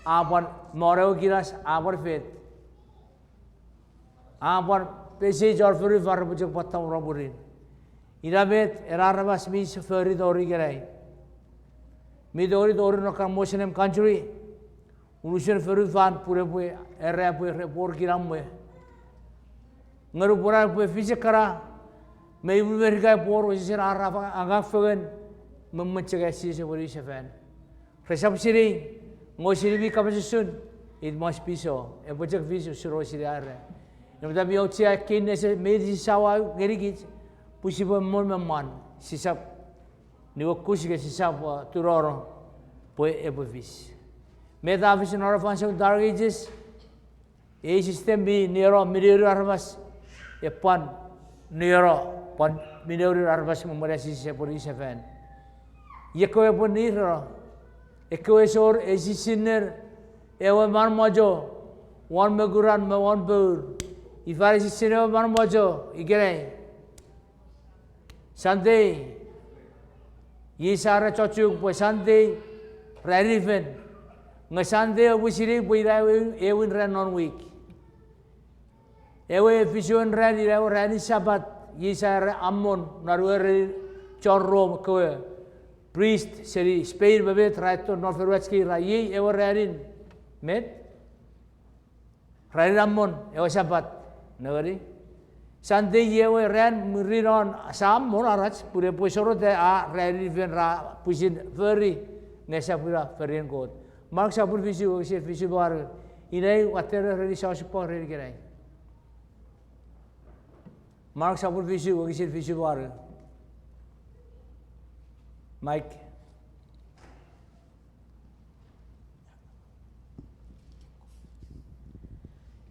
a pwan, non ewe kinas a pwan fet. A pwan pesei chon fonufan repwe chok pwan tapweno mwirin. Ina met ena aramas mi fori tori ikenai. Mi tori tori non kan Muslim country. Unusen fonufan pun epwe, era pwe repwe wor kinamwe. Nge nupwen a pwe fis ekkana, me imwen Merika epwe wor wesewesen ar angang fengen, me mwen chok an Jises epwe niwinsefan. Resap sinei, nge sinei mi kapas usun, it must be so. Epwe chok fis usun ewe sinei a era. Ina pwata mi auchea ekkei nesen meinisin sa uwau ngenikich, pwe sipwe mon me mwan, sisap niuokus ika sisap, uh, tunono pwe epwe fis. Met a fis non ena fansoun Dark Ages, ei system mi nieno minionun aramas, e pwan nieno, pwan minionun aramas me mwen an Jises epwe niwinsefan. Iei ekkewe epwe nireno, ekkewe ese wor esisinnen ewe manmocho won mokuran me won pour. Ifa esisinnen ewe manmocho ikenai? Sunday. Iei sa era chochuk pwe Sunday, ranin fen. Nge Sunday oupwe sinei pwe ina ewe, ewin ran non wik. Ewe efisuen ran ina ewe ranin Sapat, iei sa era Ammon, non ewe ranin chon Rom kewe priest seni Spain me met ra eto non fonuach kei ra iei ewe ranin met? Ranin Ammon, ewe Sapat, nengeni? Sunday ewe ran mwirin non Sam won arach, pun epwe sorota a ranin fen ra pwisin fori, nge esap ina forien Kot. Mark sopun fisu, wokisin fisu me wanu. Inei watte reni sa osupwang ren ikenai. Mark sopun fisu, wokisin fisu me wanu. Mike.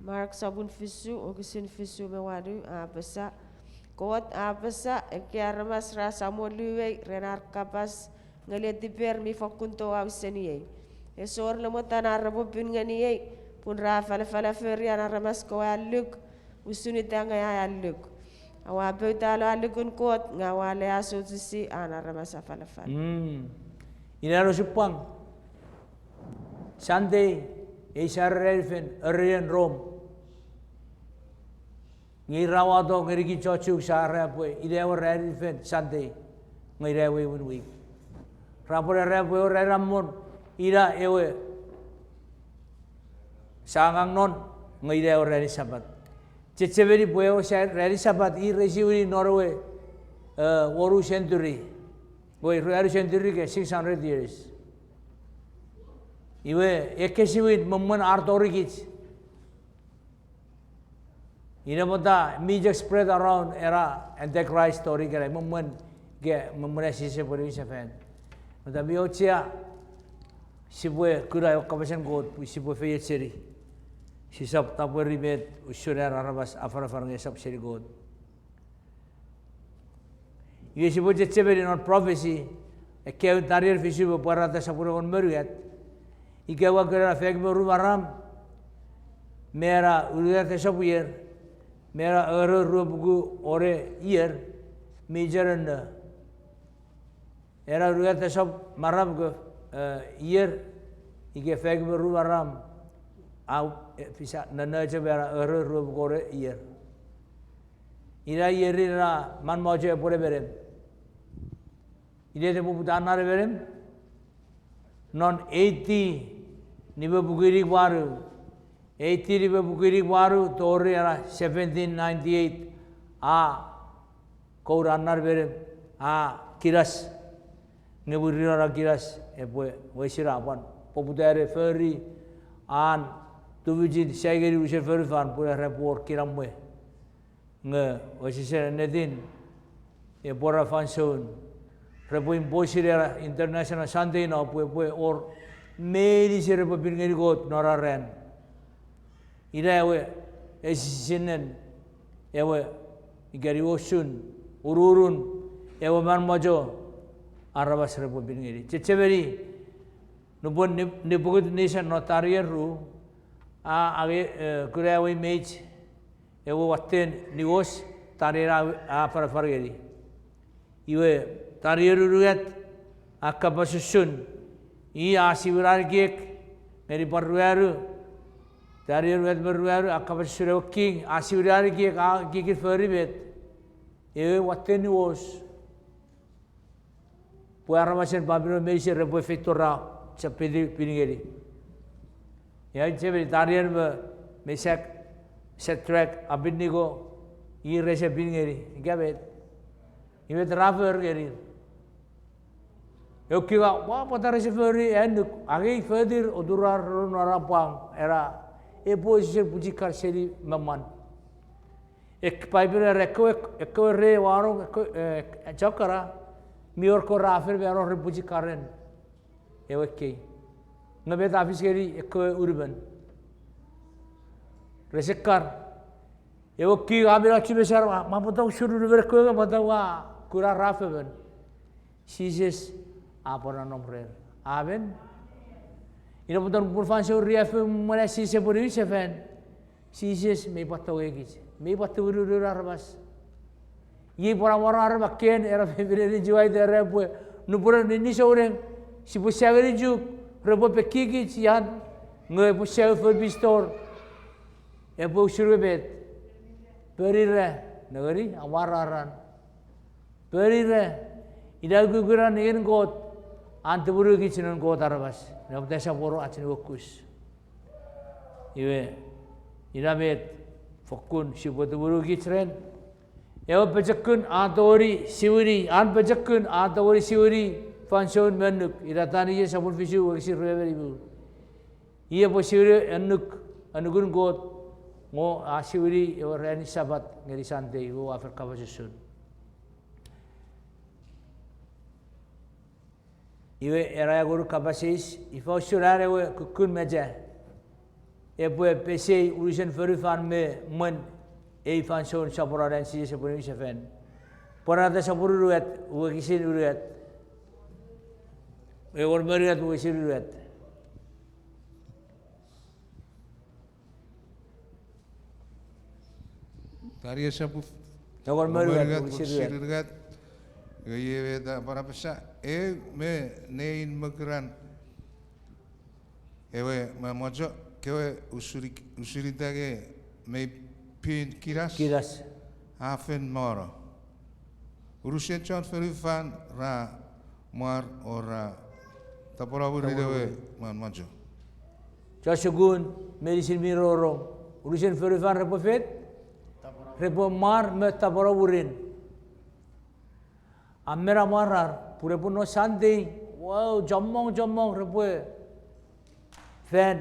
Mark sopun fisu, wokisin fisu me wanu, a apasa: Kot a apasa, ekkei aramas ra samoluei ren ar kapas, nge letiper mi fokkun touau seniei. Esor namotan ar repwe pin ngeniei, pun ra afalafala fori an aramas kewe alluk, usun ita nge ai alluk. Aua poutalo allukun Kot, nge aua leasochisi an aramas afalafal. Ina osupwang. Sunday, ei sa ranin fen, erien Rom. Nge ra wato ngeni kich chon Chuuk sa era pwe ina ewe ranin fen Sunday, nge ina ewe imwen wik. Ra pwan era pwe ewe ranin Ammon, ina ewe sa angang non, nge ina ewe ranin Sapat. Chechemeni pwe ewe sa-, ranin Sapat i resiwini non ewe, eh, wonu century. Wei, ruanu century ika six hundred years. Iwe, ekkesiwin me mwen ar tori kich. Ina pwata mi chok spread around ena Antichrist tori ikenai, me mwen, ika me mwen an Jises epwe niwin sefan. Pwata mi auchea sipwe kuna ewe kapasen Kot pwe sipwe feioch seni. Sisap tapweri met usun ar aramas afanafan nge esap seni Kot. Iwe sipwe chechemeni non prophecy, ekkewe Daniel fisu me pwarata sopun engon me unungat. Ika ua kuna ena faik me ru maram, me ena unungat esop ier, me ena ewe ruepuku wone ier, mi chok nonno. Ena unungat esop maram ke, eh, ier, ika faik me ru maram, a, eh, fisa nonno chok me ena ewe ruepuku wone ier. Ina ierin ena manmwacho epwe nemenem. Ina epwe poputa an nemenem? Non A D nimepuku inik wanu. A D nimepuku inik wanu tori ena seventeen ninety-eight, a koun an nemenem, a kinas. Nge mwirin ena kinas epwe wesino pwan poputa ne fori an tufichin sai ngeni unusen fonufan pwe repwe wor kinamwe. Nge wesewesen ennetin epwe ra fansoun repwe imposini ena International Sunday no pwe epwe wor meinisin repwe pin ngeni Kot non ena ran. Ina ewe esisinen ewe, ika niwosun, ururun ewe manmwacho aramas repwe pin ngeni. Chechemeni, nupwen Neb-, Nebuchadnezzar non Daniel ru, a, a, eh, kuna ewe image, ewe watten niwos Daniel a, a afanafan ngeni. Iwe, Daniel unungat a kapas usun, i a siwin an ekiek ngeni pwan ruanu, Daniel unungat me ruanu a kapas usun ewe king a siwin an ekiek, a ekiekin fori met, ewe watten niwos, pwe aramasen Babilon meinisin repwe feito ra chapiti pin ngeni. Ia chechemeni Daniel me Meshach, Shadrach, Abednego, ir rese pin ngeni. Ika met? Iwe met ra fori ngenir? Ewe king a, ua, pwata rese fori annuk? Angei fotir oturar ren non apwang, era, epwe wesewesen pwichikar seni me mwan. Ek-, Paipen era ekkewe, ekkewe re wanong, ekkewe, eh, chokara, mi wor kewe ra fen mano ren pwichikaren ewe ekkei. Nge met a fis ngeni ekkewe unumon? Rese kar. Ewe king a mi nachi mesar, ma, ma pwata usun unumon ekkewe nge pwata ua kuna ra fomon? Jises a pwan nom rer. Amen. Ina pwata nupwen fansoun riaffou mwen an Jises epwe niwin sefan, Jises mei pwan tongei kich, mei pwan tumunu noun aramas. Iei pwan amwarar makken ena fefinen Chuuk a ita era pwe nupwen ninni souneng, sipwe sai ngeni Chuuk, repwe pekikich ian, nge epwe sai foun pistor, epwe usun ewe met? Pon ira, nengeni, amwararan. Pon ira, ina ukukun ningen Kot, an tumunu kich noun Kot aramas, ina pwata esap wor ach nuokus. Iwe, ina met fokkun sipwe tumunu kich ren, Ewe pochokun a tongeni siwini, an pochokun a tongeni siwini fansoun me annuk. Ina Taniel sopun fisu wokisin rue me nimu. Iwe epwe siwini annuk, annukun Kot, nge a siwini ewe ranin Sapat ngeni Sunday, iwe a fen kapas usun. Iwe ena engon kapas eis, ifa usun an ewe kukkun mecha epwe pesei unusen fonufan me mwen ei fansoun soponon an Jises epwe niwinsefan? Pwarata sopun unungat wokisin unungat. Engon me unungat wokisin unungat. Taniel sopun engon me unungat wokisin unungat. Iwe iei met a pwan apasa, eu me nein mokuran ewe manmwacho kewe usun, usun ita nge mei pin kinas, kinas, a fen mano. Unusen chon fonufan ra mwar o ra tapweno mwirin ewe manmwacho. Chon sukun meinisin mi rongorong, unusen fonufan repwe fet, repwe mwar me tapweno mwirin. A men amwarar pun epwe non Sunday, wow, chommong chommong repwe fan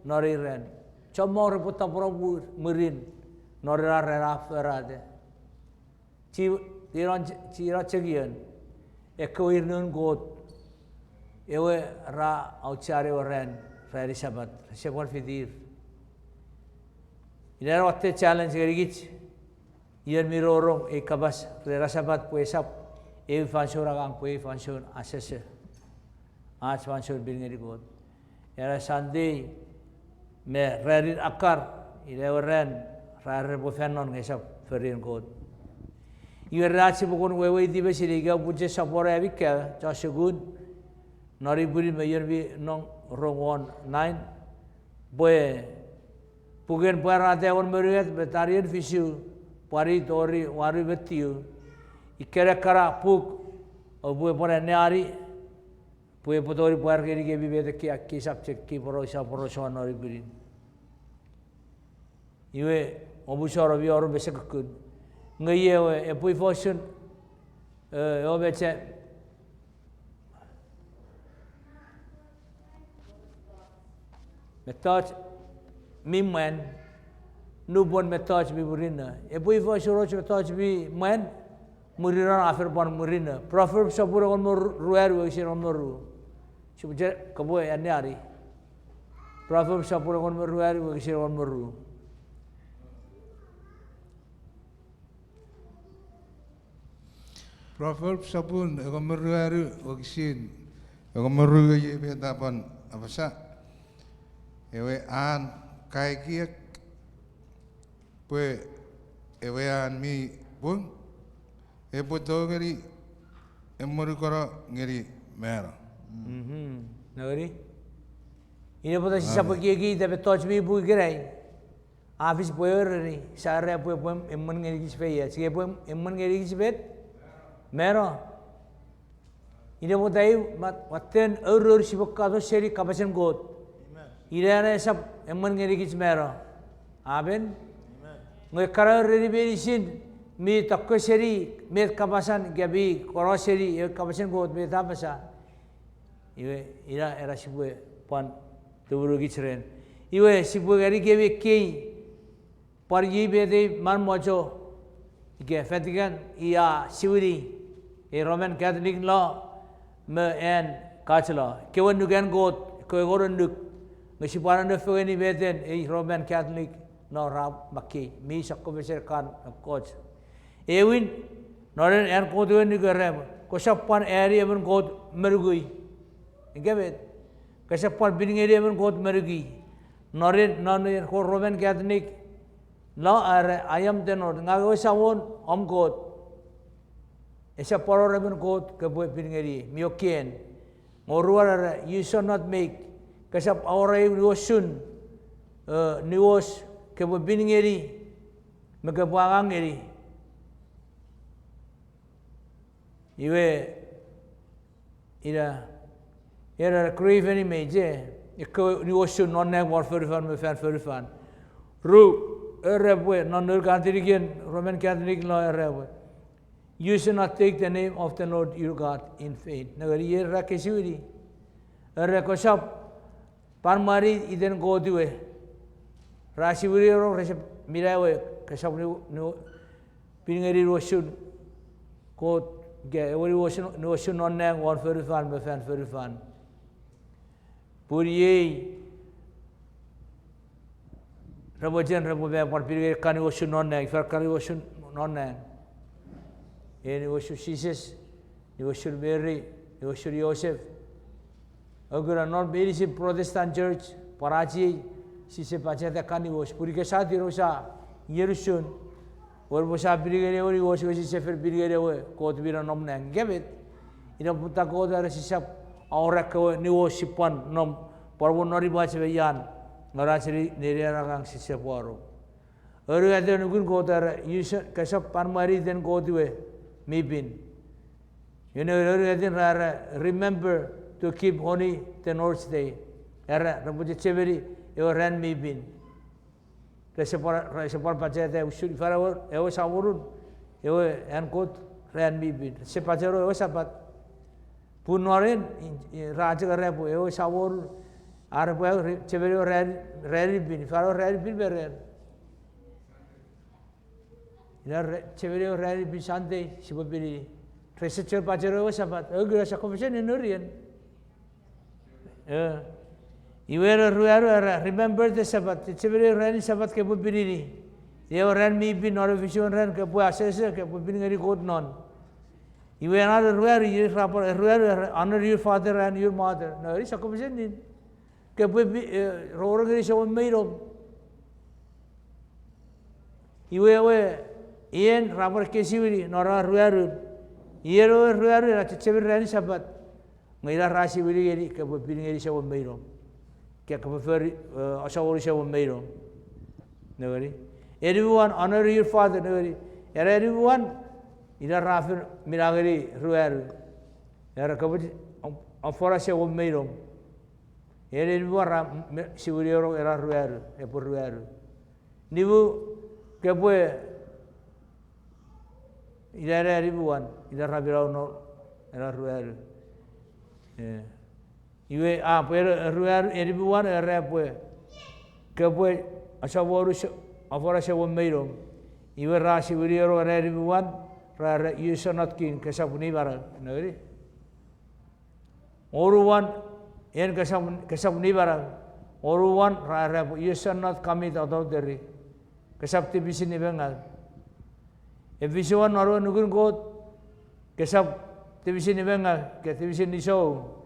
non ei ran. Chommong repwe tapweno mwirin non ena ran a forata. Chi, chinon, chinon chekion, ekkewe ir noun Kot, ewe ra aucheani ewe ran, ranin Sapat, rese pwan fitir. Ina watte challenge ngenikich, ion mi rongorong ei kapas ren ena Sapat pwe esap eu fansoun angang pwe eu fansoun asese. Ach fansoun pin ngeni Kot. Ena Sunday me ranin akkar, ina ewe ran ra repwe fan non nge esap forien Kot. Iwe ren ach sipwe kon weweiti me sinei ika pun chok sopweno ami kewe chon sukun, non ei pwinin me ion mi nong rong won nine, pwe puken Pwarata engon me unungat me Taniel fisu, pwan tori wanu me tiu, ikkena ekkana puk oupwe pwan anneani, pwe epwe tongeni pwar ngenikemi met ekkei, ekkei subject, ekkei poraus, sia poraus won non ei pwinin. Iwe, omusano mi oru me sekukkun. Nge iei ewe, epwe ifa usun, e, ewe mecha, mettoch mi mwan, nupwen mettoch mi murinno. Epwe ifa usun och mettoch mi mwan, mwirin non a fen pwan murinno. Proverbs sopun engon me ru-, ruanu wokisin engon me ru. Sipwe chok kopwe anneani. Proverbs sopun engon me ruanu wokisin engon me ru. Proverbs sopun engon me ruanu wokisin engon me ru, iei met a pwan apasa. Ewe an ka ekiek pwe ewe an mi pung epwe tongeni emwenukano ngeni mano. Nengeni? Ina pwata sisap ekieki ita mettoch mi pung ikenai. A fis pwe ereni, sa era pwe epwe emwen ngenikich feioch, ika epwe emwen ngenikich met? Mano. Ina pwata eu, mat-, watten aurour sipwe katon seni kapasen Kot. Ina ena esap emwen ngenikich mano. Amen. Nge ekkana ereni meinisin mi tokko seni met kapasan ika mi kono seni ewe kapasen Kot met a apasa. Iwe, ina era sipwe pwan tumunukich ren. Iwe, sipwe ngenikemi ekkei, pwan iei met ei manmwacho, ika Vatican, i a siwini ei Roman Catholic law me an Church law. Ekkewe annuk an Kot, ekkewe engon annuk, nge sipwe nonno fengeni meten ei Roman Catholic law ra makkei, mi sokkofesen kan ekkoch. Ewin, non an Kot ewe annuk era, kosap pwan ani emon kot monukui. Ika met, kosap pwan pin ngeni emon kot monukui. Non, non Roman Catholic law era, I am the Lord, ngang ewe Samon om Kot. Esap pwan wor emon kot kopwe pin ngeni, mi okian. Nge oruan era, you shall not make, kosap awora eu niwosun, e, niwos kopwe pin ngeni, me kopwe angang ngeni. Iwe, ina, era graven image, e, ekkewe niwosun non nang won fonufan me fan fonufan. Ru, Era pwe non nour Catholic-en, Roman Catholic law era pwe, you shall not take the name of the Lord your God in vain. Nengeni, iei ra kesiwini. Era kosap pwan mwani iten Kot we. Ra siwini rong, resap mina we, kosap ni, ni, pin ngeni usun Kot, ika ewe ni usun, ni usun non nang won fonufan me fan fonufan. Pun iei, repwe chen, repwe me pwan pin ngeni kan ni usun non nang, ifa kan ni usun non nang. E ni usun Jises, ni usun Meri, ni usun Joseph. Okuna non meinisin Protestant Church, pwan ach ei, sise pachata kan ni usun, pun ika sa tiro sa, ien usun, wor pwe sa pin ngeni ewe ni usun, sise fen pin ngeni ewe Kot mi nom nang. Nge met, ina pwata Kot era sisap awora ekkewe ni usun pwan nom, pwan won non imwach me ian, non ach neni, neni angang sise pwaro. Aunungatin nukun Kot era, you shall, kosap pwan mwani iten Kot we mi pin. Iwe ne aunungatin ra era, remember to keep holy the Lord's day. Era repwe chechemeni ewe ran mi pin. Rese pwan, rese pwan pachata usun ifa ewe, ewe Samonun, ewe an Kot ran mi pin. Rese pachano ewe Sapat. Pun non en, i, i, ra chok era pwe ewe Samonun, are pwe re, chechemeni ewe ran, ran mi pin, ifa ewe ran mi pin me ran. Ina re, chechemeni ewe ran mi pin Sunday, sipwe pinini. Rese chok pachano ewe Sapat, okuna sa confession in norien. E, iwe ne ruanu era, remember the Sabbath, chechemeni ran Sapat kopwe pinini. Ewe ran mi pin non efisuen ran kopwe asese, kopwe pin ngeni Kot non. Iwe ena ruanu, iei ra pwan ruanu era, honor your father and your mother. No, eni sa confession in. Kopwe pi, e, rongorong ngeni semom me inom. Iwe ewe, ien ra pwan kesiwini non ar ruanu. Ien ewe ruanu ena chechemeni ran Sapat. Nge ina ra siwini ngeni kopwe pin ngeni semom me inom. Ika kopwe fori, e, asamonu semom me inom. Nengeni. Enipuan, honor your father, nengeni. Era enipuan, ina ra fen mina ngeni ruanu. Era kopwe, am, afora semom me inom. Eni, enipuan ra, me, siwini rong ena ruanu, epwe ruanu. Nimu, kopwe, ina ena enipuan, ina ra mina no, ena ruanu. E. Iwe, a, pwe ena ruanu, enipuan, era pwe, kopwe, asamonu se, afora semom me inom. Iwe ra siwini rong ena enipuan, ra era, you shall not kill, kosap nimanau, nengeni. Oruan, en kosap, kosap nimanau. Oruan, ra era pwe, you shall not commit adultery. Kosap tipisin nimengau. Efisuan, non ewe nukun Kot, kosap tipisin nimengau, ika tipisin nisou.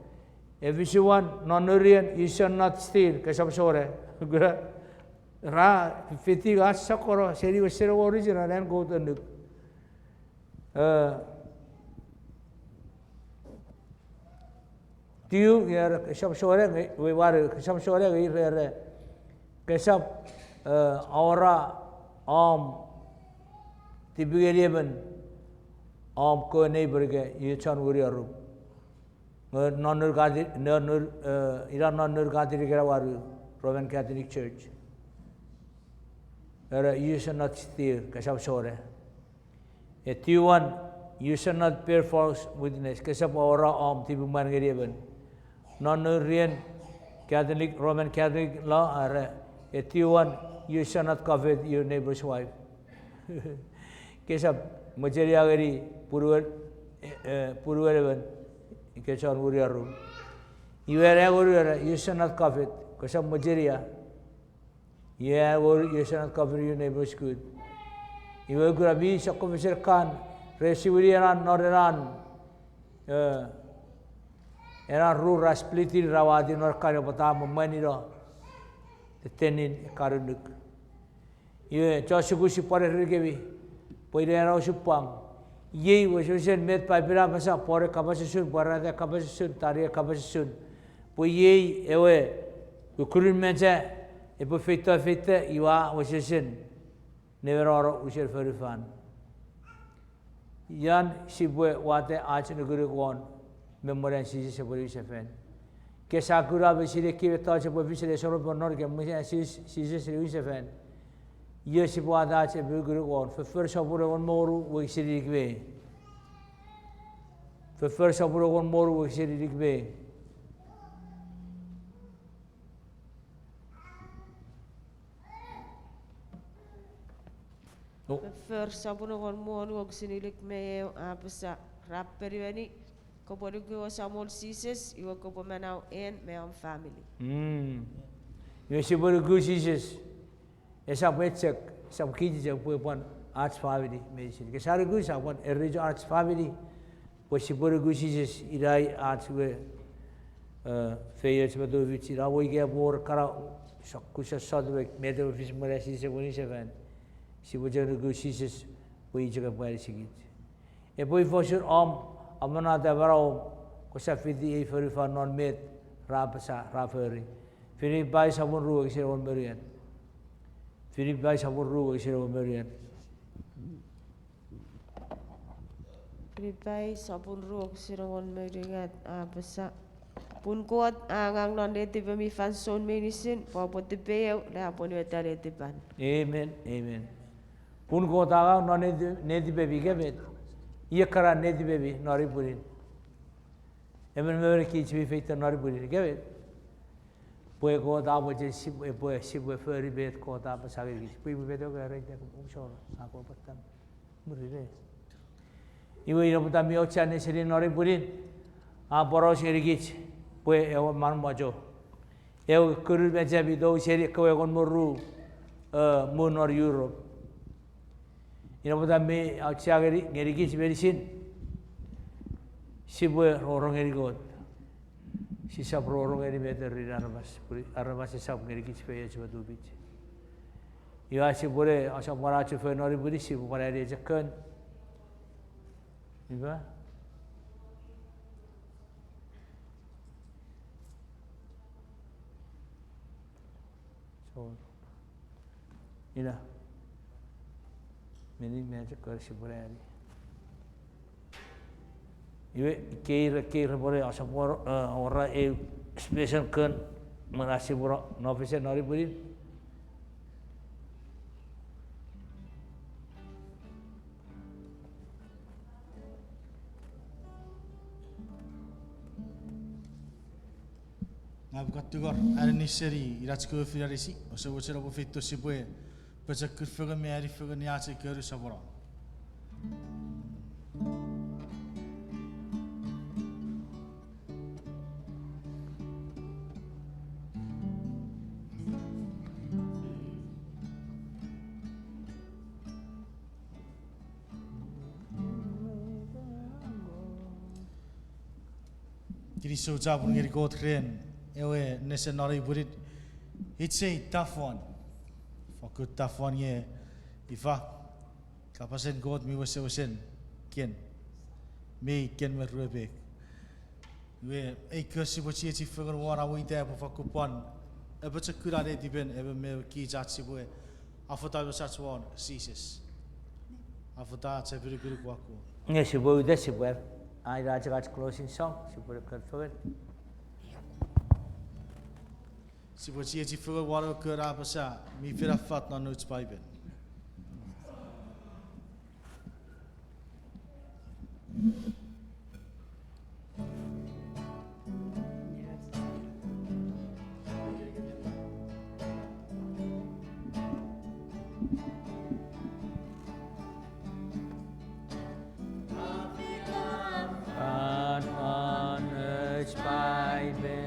Efisuan, non norien, you shall not steal, kosap sona. Ra fiti ach sokkono seni wesen ewe original an Kot annuk. E, tiu, era, kosap sona, nge, we ware, kosap sona, nge, ira, era, kosap, e, awora, om, tipi ngeni emon, om kewe neighbor ika, iwe chon weri arum. Nge non nour Kati-, non nour, e, ina non nour Katolik ena wanu, Roman Catholic Church. Era, you shall not steal, kosap sona. Etiwan, you shall not bear false witness, kosap awora om tipemwan ngeni emon. Non nour Catholic, Roman Catholic law, era, etiwan, you shall not covet your neighbor's wife. Kosap mochenia ngeni punuen, e, e, punuen emon, ika chon weri arum. Iwe ena engon era, you shall not covet, kosap mochenia. Iwe ena engon, you shall not covet your neighbor's good. Iwe kuna mi sokkofesen kan, re siwini ena non ena, e, ena ru ra splitini ra wati non kan epwe ta mwen ino, tettenin kan annuk. Iwe, chon sukun sipwe pwan erenikemi, pwe ina ena osupwang. Iei wesewesen met Paipen a apasa, pwon e kapas usun, pwarata e kapas usun, tani e kapas usun. Pwe iei ewe, kukurun mecha, epwe feito feita, iwe a wesewesen, nemenoro unusen fonufan. Ian sipwe wata ach nukunuk won me mwen an Jises epwe niwinsefan. Ke sa kuna me sinei ekkewe mettoch epwe fis ne soropon non ika mwen an Jis-, Jises niwinsefan. Iei sipwe atach epinukunuk won Foffor sopun engon me wonu wokisin inik me ew. Foffor sopun engon me wonu wokisin inik me ew. O. Foffor sopun engon me wonu wokisin inik me ew a apasa, ra ponueni, kopwe nuku ewe Samol Jises, iwe kopwe manau en me om famini. Mm. Iwe sipwe nuku Jises. Esap echok, esap kich chok pwe pwan ach famini meinisin. Ke sa nuku sa pwan ereni ach famini, pwe sipwe nuku Jises ina i ach we, eh, feioch me tufich, ina mo ika epwe wor kana sokkun sossot me met epwe fis mwen an Jises epwe niwin sefan. Sipwe chok nuku Jises pwe i chok epwe anisikich. Epwe ifa usun om amonata manauom, kosap fiti ei fonufan non met ra apasa, ra fori. Filipai sopun ru wokisin engon me unungat. Filipai sopun ru wokisin engon me unungat. Filipai sopun ru wokisin engon me unungat a apasa, pun Kot a angang non netipemi fansoun meinisin pwe oupwe tipeeu le apwonueta netipan. Amen, amen. Pun Kot a angang non neti-, netipemi ika met? Iei ekkana netipemi non ei pwinin. Emon me emon kich mi feito non ei pwinin ika met? Pwe Kot a mochen sip-, epwe sipwe fori met Kot a apasa ngenikich. Pwe ipwe met ewe kareita kum soro, a kopatan. Murine. Iwe ina pwata mi auchea ne seni non ei pwinin, a poraus ngenikich pwe ewe manmwacho, ewe kunun mecha mi tou seni ekkewe engon me ru, eh, mu non Europe. Ina pwata mi auchea ngeni, ngenikich meinisin, sipwe rongorong ngeni Kot. Sisap rongorong ngeni met erin aramas, pwe aramas esap ngenikich feioch me tufich. Iwe sipwene asopwano ach fon non ei pwinin, sipwe pwan ani echok kon. Iwe. So, ina. Meni me echok kon sipwene ani. Iwe, kei re, kei repwene asopwano, eh, awora eu special kon mwen ach sipwene no fesen non ei pwinin. Ngang upwe kan tingor aninis seni inach kewe fin anisi, ouse mochen oupwe feito sipwe pochokun fengen me ani fengeni ach ei konu sopweno. Kinisou chapur ngeni Kot ren ewe nesen non ei pwinin. It's a tough one. Fokkun tough one nge ifa, kapasen Kot mi wesewesen ken. Mi ken me ruepek. Iwe, ei kos sipwe chiechi fengen won, amo ita epwe fakkun pwan apochokuna netipen emon me emon kich ach sipwe afata mesach won Jises. Afata ach epinukunuk won Kot. Nge sipwe uta sipwe, a ina chok ach closing song, sipwe ne kon fengen. Sipwe chiechi fengen won ewe kon a apasa mi fen affat non nouch Paipen. An, an, ech Paipen.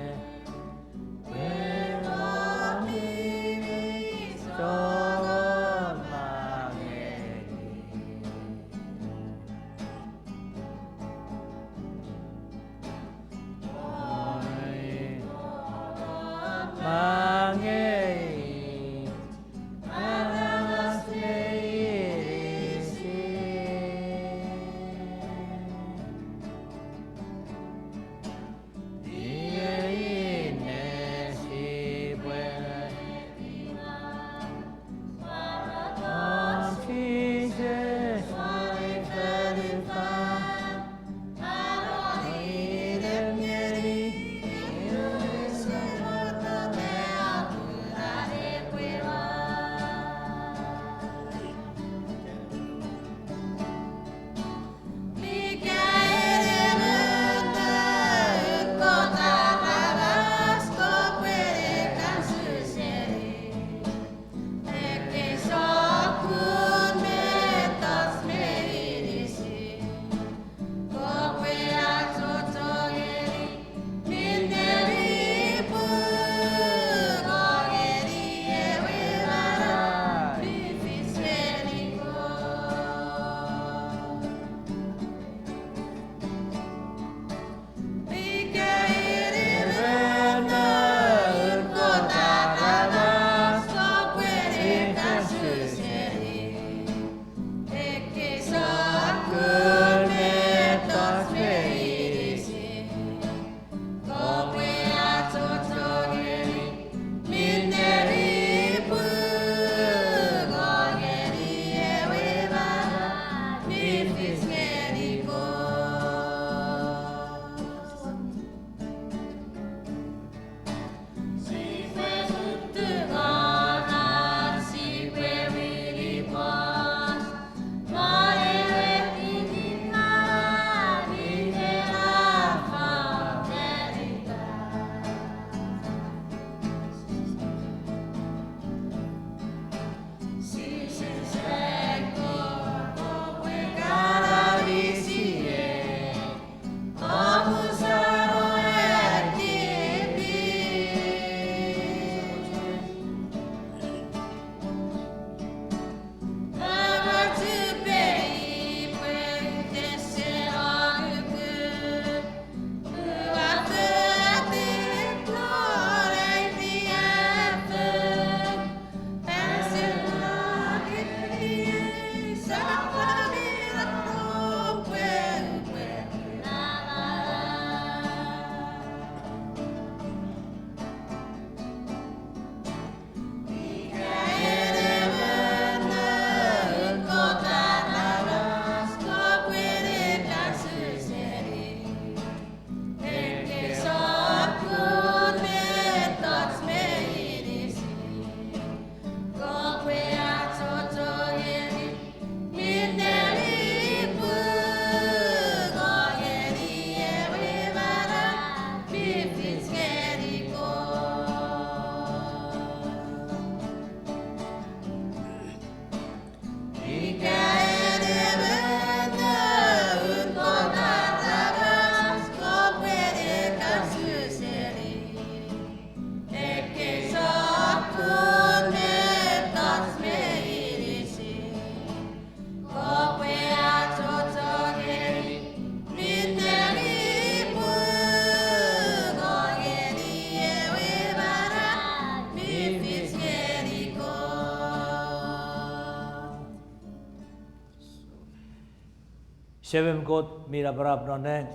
Semem Kot mi napanap non nang,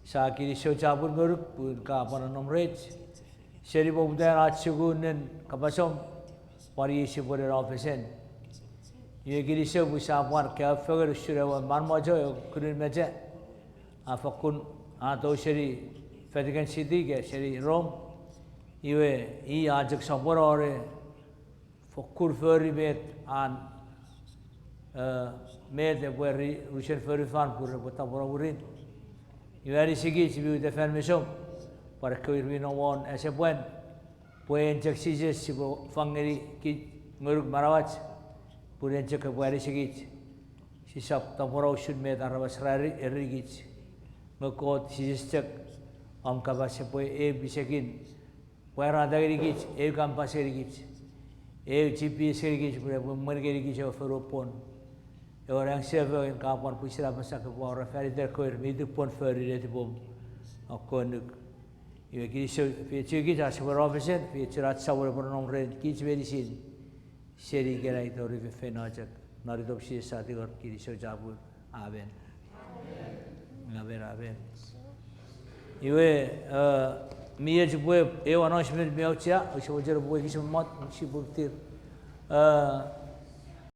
sia kinisou chapur ngonuk pun ka pwan nonnom rech. Seni poputan ach sukunen kapasom, pwan iei sipwene no fesen. Iwe kinisou pun sia pwan kaeo fengen usun ewe manmocho ewe kunun mecha a fakkun a tou seni Vatican City ika seni Rome. Iwe i a chok sopweno ne fokkun fori met an, eh, met epwe ri-, unusen fonufan pun repwe tapweno mwirin. Iwe anisikich mi uta fan mesom, pwan ekkewe ir mi nom won asepwan, pwe en chok Jises sipwe fang ngeni kich ngonuk manauach, pun en chok epwe anisikich. Sisap tapweno usun met aramas ra eri-, erenikich. Nge Kot Jises chok, om kapas epwe eu pisekin pwarata ngenikich, eu kapas ngenikich, eu G P S ngenikich pun epwe mwen ngenikich ewe fonu pwon. Ewe nang sefo en ka pwan pwisin apasa kopwe awora fan iter kewe ir mi tupwon fori netipom, akkonuk. Iwe kinisou, efeiochukich ach sipwe no fesen, efeiochun ach Samon epwe nonnom ren kich meinisin, seni ikenai tori feinfeino chok. Non itom Jises sia tingor, kinisou chapur. Amen. Amen, amen. Iwe, eh, mi och pwe eu announcement mi auchea, use mochen pwe ekis me mot, sipwe tir. Eh,